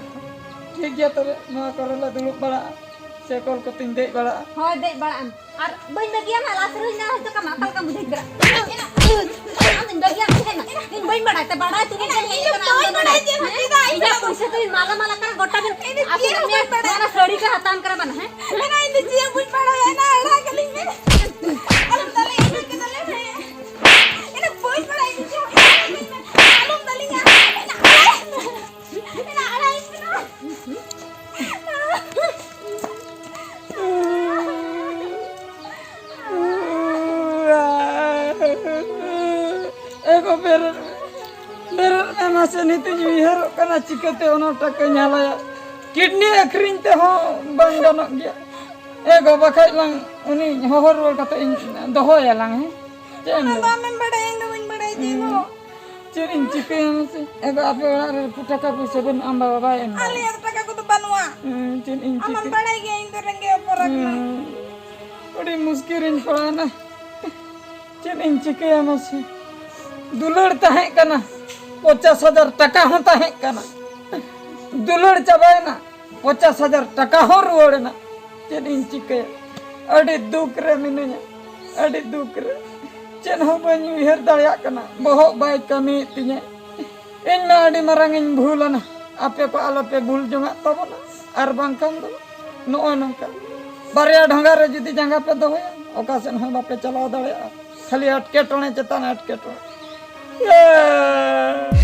ᱴᱷᱤᱠ ᱜᱮᱭᱟ ᱛᱚᱵᱮ, ᱱᱚᱣᱟ ᱠᱚᱨᱮ ᱞᱮ ᱫᱩᱲᱩᱵ ᱵᱟᱲᱟᱜᱼᱟ, ᱥᱟᱭᱠᱮᱞ ᱠᱚᱛᱤᱧ ᱫᱮᱡ ᱵᱟᱲᱟᱜᱼᱟ᱾ ᱦᱳᱭ, ᱫᱮᱡ ᱵᱟᱲᱟᱜ ᱟᱢ᱾ ᱟᱨ ᱵᱟᱹᱧ ᱵᱟᱹᱜᱤᱭᱟᱢᱟ, ᱞᱟᱥ ᱨᱮ ᱦᱩᱭ ᱱᱟ, ᱦᱚᱭᱛᱳ ᱠᱟᱢᱟ, ᱚᱠᱟ ᱞᱮᱠᱟᱢ ᱵᱩᱡᱷᱟᱹᱣ ᱠᱮᱫᱟ? ᱟᱢ ᱤᱧ ᱵᱟᱹᱜᱤᱭᱟᱢ, ᱪᱮᱫ ᱦᱮᱡ ᱮᱱᱟ? ᱤᱧ ᱵᱟᱹᱧ ᱵᱟᱲᱟᱭ ᱛᱮ, ᱵᱟᱲᱟᱭ ᱛᱮᱜᱮ ᱤᱧ ᱫᱚ ᱪᱮᱫ ᱦᱚᱸ ᱵᱟᱹᱧ ᱵᱟᱲᱟᱭᱟ, ᱪᱮᱫ ᱦᱚᱸ ᱵᱟᱹᱧ ᱵᱟᱲᱟᱭᱟ᱾ ᱤᱧᱟᱹᱜ ᱯᱩᱭᱥᱟᱹ ᱛᱮ ᱢᱟᱞᱟ ᱢᱟᱞᱟ ᱠᱟᱱᱟ, ᱜᱚᱴᱟ ᱫᱤᱱ ᱤᱧ ᱫᱚ ᱪᱮᱫ ᱦᱚᱸ ᱵᱟᱹᱧ ᱵᱟᱲᱟᱭᱟ᱾ ᱚᱱᱟ ᱥᱟᱹᱲᱤ ᱠᱚ ᱦᱟᱛᱟᱣ ᱠᱟᱱᱟ ᱵᱟᱝ, ᱦᱮᱸ? ᱤᱧ ᱫᱚ ᱪᱮᱫ ᱦᱚᱸ ᱵᱟᱹᱧ ᱵᱟᱲᱟᱭᱟ, ᱮᱱᱟ ᱟᱲᱟᱜ ᱠᱟᱹᱞᱤᱧ ᱢᱮ᱾ ᱟᱞᱚᱢ ᱫᱟᱞᱮ, ᱤᱧ ᱫᱚ ᱪᱮᱫ ᱦᱚᱸ ᱵᱟᱹᱧ ᱵᱟᱲᱟᱭᱟ᱾ ᱮᱱᱟ ᱵᱟᱹᱧ ᱵᱟᱲᱟᱭᱟ, ᱤᱧ ᱫᱚ ᱪᱮᱫ ᱦᱚᱸ ᱵᱟᱹᱧ ᱵᱟᱲᱟᱭᱟ᱾ ᱟᱞᱚᱢ ᱫᱟᱞᱤᱧᱟ, ᱮᱱᱟ ᱟᱲᱟᱜ, ᱮᱱᱟ ᱟᱲᱟᱜ ᱤᱧ ᱠᱟᱱᱟ᱾ ᱮ ᱜᱚ, ᱵᱮᱨᱮᱫ ᱢᱮ, ᱵᱮᱨᱮᱫ ᱢᱮ ᱢᱟᱥᱮ, ᱱᱤᱛᱚᱜ ᱤᱧ ᱩᱭᱦᱟᱹᱨᱚᱜ ᱠᱟᱱᱟ, ᱪᱤᱠᱟᱹᱛᱮ ᱚᱱᱟ ᱴᱟᱠᱟᱧ ᱦᱟᱞᱟᱭᱟ? ᱠᱤᱰᱱᱤ ᱟᱹᱠᱷᱨᱤᱧ ᱛᱮᱦᱚᱸ ᱵᱟᱝ ᱜᱟᱱᱚᱜ ᱜᱮᱭᱟ᱾ ᱮ ᱜᱚ, ᱵᱟᱠᱷᱟᱡ ᱞᱟᱝ ᱩᱱᱤ ᱦᱚᱦᱚ ᱨᱩᱣᱟᱹᱲ ᱠᱟᱛᱮ ᱤᱧ ᱫᱚᱦᱚᱭᱟ ᱞᱟᱝ, ᱦᱮᱸ? ᱪᱮᱫ ᱮᱢ ᱚᱱᱟ ᱞᱟᱹᱭᱟ? ᱫᱚ ᱟᱢᱮᱢ ᱵᱟᱰᱟᱭᱟ, ᱤᱧ ᱫᱚ ᱵᱟᱹᱧ ᱵᱟᱰᱟᱭᱟ ᱪᱮᱫ ᱦᱚᱸ᱾ ᱪᱮᱫ ᱤᱧ ᱪᱤᱠᱟᱹᱭᱟ ᱢᱟᱥᱮ? ᱮ ᱵᱟ, ᱟᱯᱮ ᱚᱲᱟᱜ ᱨᱮ ᱴᱟᱠᱟ ᱯᱩᱭᱥᱟᱹ ᱵᱟᱹᱱᱩᱜᱼᱟ, ᱟᱢ ᱵᱟᱵᱟ ᱵᱟᱭ ᱮᱢ ᱫᱟᱲᱮᱭᱟᱜᱼᱟ᱾ ᱟᱞᱮᱭᱟᱜ ᱫᱚ ᱴᱟᱠᱟ ᱠᱚᱫᱚ ᱵᱟᱹᱱᱩᱜᱼᱟ᱾ ᱦᱩᱸ, ᱪᱮᱫ ᱤᱧ ᱟᱢᱟᱢ ᱪᱤᱠᱟᱹᱭᱟ? ᱵᱟᱲᱟᱭ ᱜᱮᱭᱟ, ᱤᱧ ᱫᱚ ᱨᱮᱸᱜᱮᱡ ᱦᱚᱯᱚᱱ ᱠᱟᱹᱱᱟᱹᱧ᱾ ᱦᱩᱸ, ᱟᱹᱰᱤ ᱢᱩᱥᱠᱤᱞ ᱨᱤᱧ ᱯᱟᱲᱟᱣᱮᱱᱟ᱾ ᱪᱮᱫ ᱤᱧ ᱪᱤᱠᱟᱹᱭᱟ ᱢᱟᱥᱮ? ᱫᱩᱞᱟᱹᱲ ᱛᱟᱦᱮᱸ ᱠᱟᱱᱟ, ᱯᱚᱧᱪᱟᱥ ᱦᱟᱡᱟᱨ ᱴᱟᱠᱟ ᱦᱚᱸ ᱛᱟᱦᱮᱸ ᱠᱟᱱᱟ, ᱫᱩᱞᱟᱹᱲ ᱪᱟᱵᱟᱭᱮᱱᱟ, ᱯᱚᱧᱪᱟᱥ ᱦᱟᱡᱟᱨ ᱴᱟᱠᱟ ᱦᱚᱸ ᱨᱩᱣᱟᱹᱲ ᱮᱱᱟ᱾ ᱪᱮᱫ ᱤᱧ ᱪᱤᱠᱟᱹᱭᱟ? ᱟᱹᱰᱤ ᱫᱩᱠ ᱨᱮ ᱢᱤᱱᱟᱹᱧᱟ, ᱟᱹᱰᱤ ᱫᱩᱠ ᱨᱮ᱾ ᱪᱮᱫ ᱦᱚᱸ ᱵᱟᱹᱧ ᱩᱭᱦᱟᱹᱨ ᱫᱟᱲᱮᱭᱟᱜ ᱠᱟᱱᱟ, ᱵᱚᱦᱚᱜ ᱵᱟᱭ ᱠᱟᱹᱢᱤᱭᱮᱫ ᱛᱤᱧᱟᱹ᱾ ᱤᱧ ᱢᱟ ᱟᱹᱰᱤ ᱢᱟᱨᱟᱝ ᱤᱧ ᱵᱷᱩᱞ ᱟᱱᱟ, ᱟᱯᱮ ᱠᱚ ᱟᱞᱚᱯᱮ ᱵᱷᱩᱞ ᱡᱚᱝᱟᱜ ᱛᱟᱵᱚᱱᱟ᱾ ᱟᱨ ᱵᱟᱝᱠᱷᱟᱱ ᱫᱚ ᱱᱚᱜᱼᱚᱭ ᱱᱚᱝᱠᱟ ᱵᱟᱨᱭᱟ ᱰᱷᱚᱸᱜᱟ ᱨᱮ ᱡᱩᱫᱤ ᱡᱟᱸᱜᱟ ᱯᱮ ᱫᱚᱦᱚᱭᱟ, ᱚᱠᱟ ᱥᱮᱫ ᱦᱚᱸ ᱵᱟᱯᱮ ᱪᱟᱞᱟᱣ ᱫᱟᱲᱮᱭᱟᱜᱼᱟ, ᱠᱷᱟᱹᱞᱤ ᱮᱴᱠᱮᱴᱚᱬᱮ ᱪᱮᱛᱟᱱ ᱮᱴᱠᱮᱴᱚᱬᱮ᱾ ᱤᱭᱟᱹ!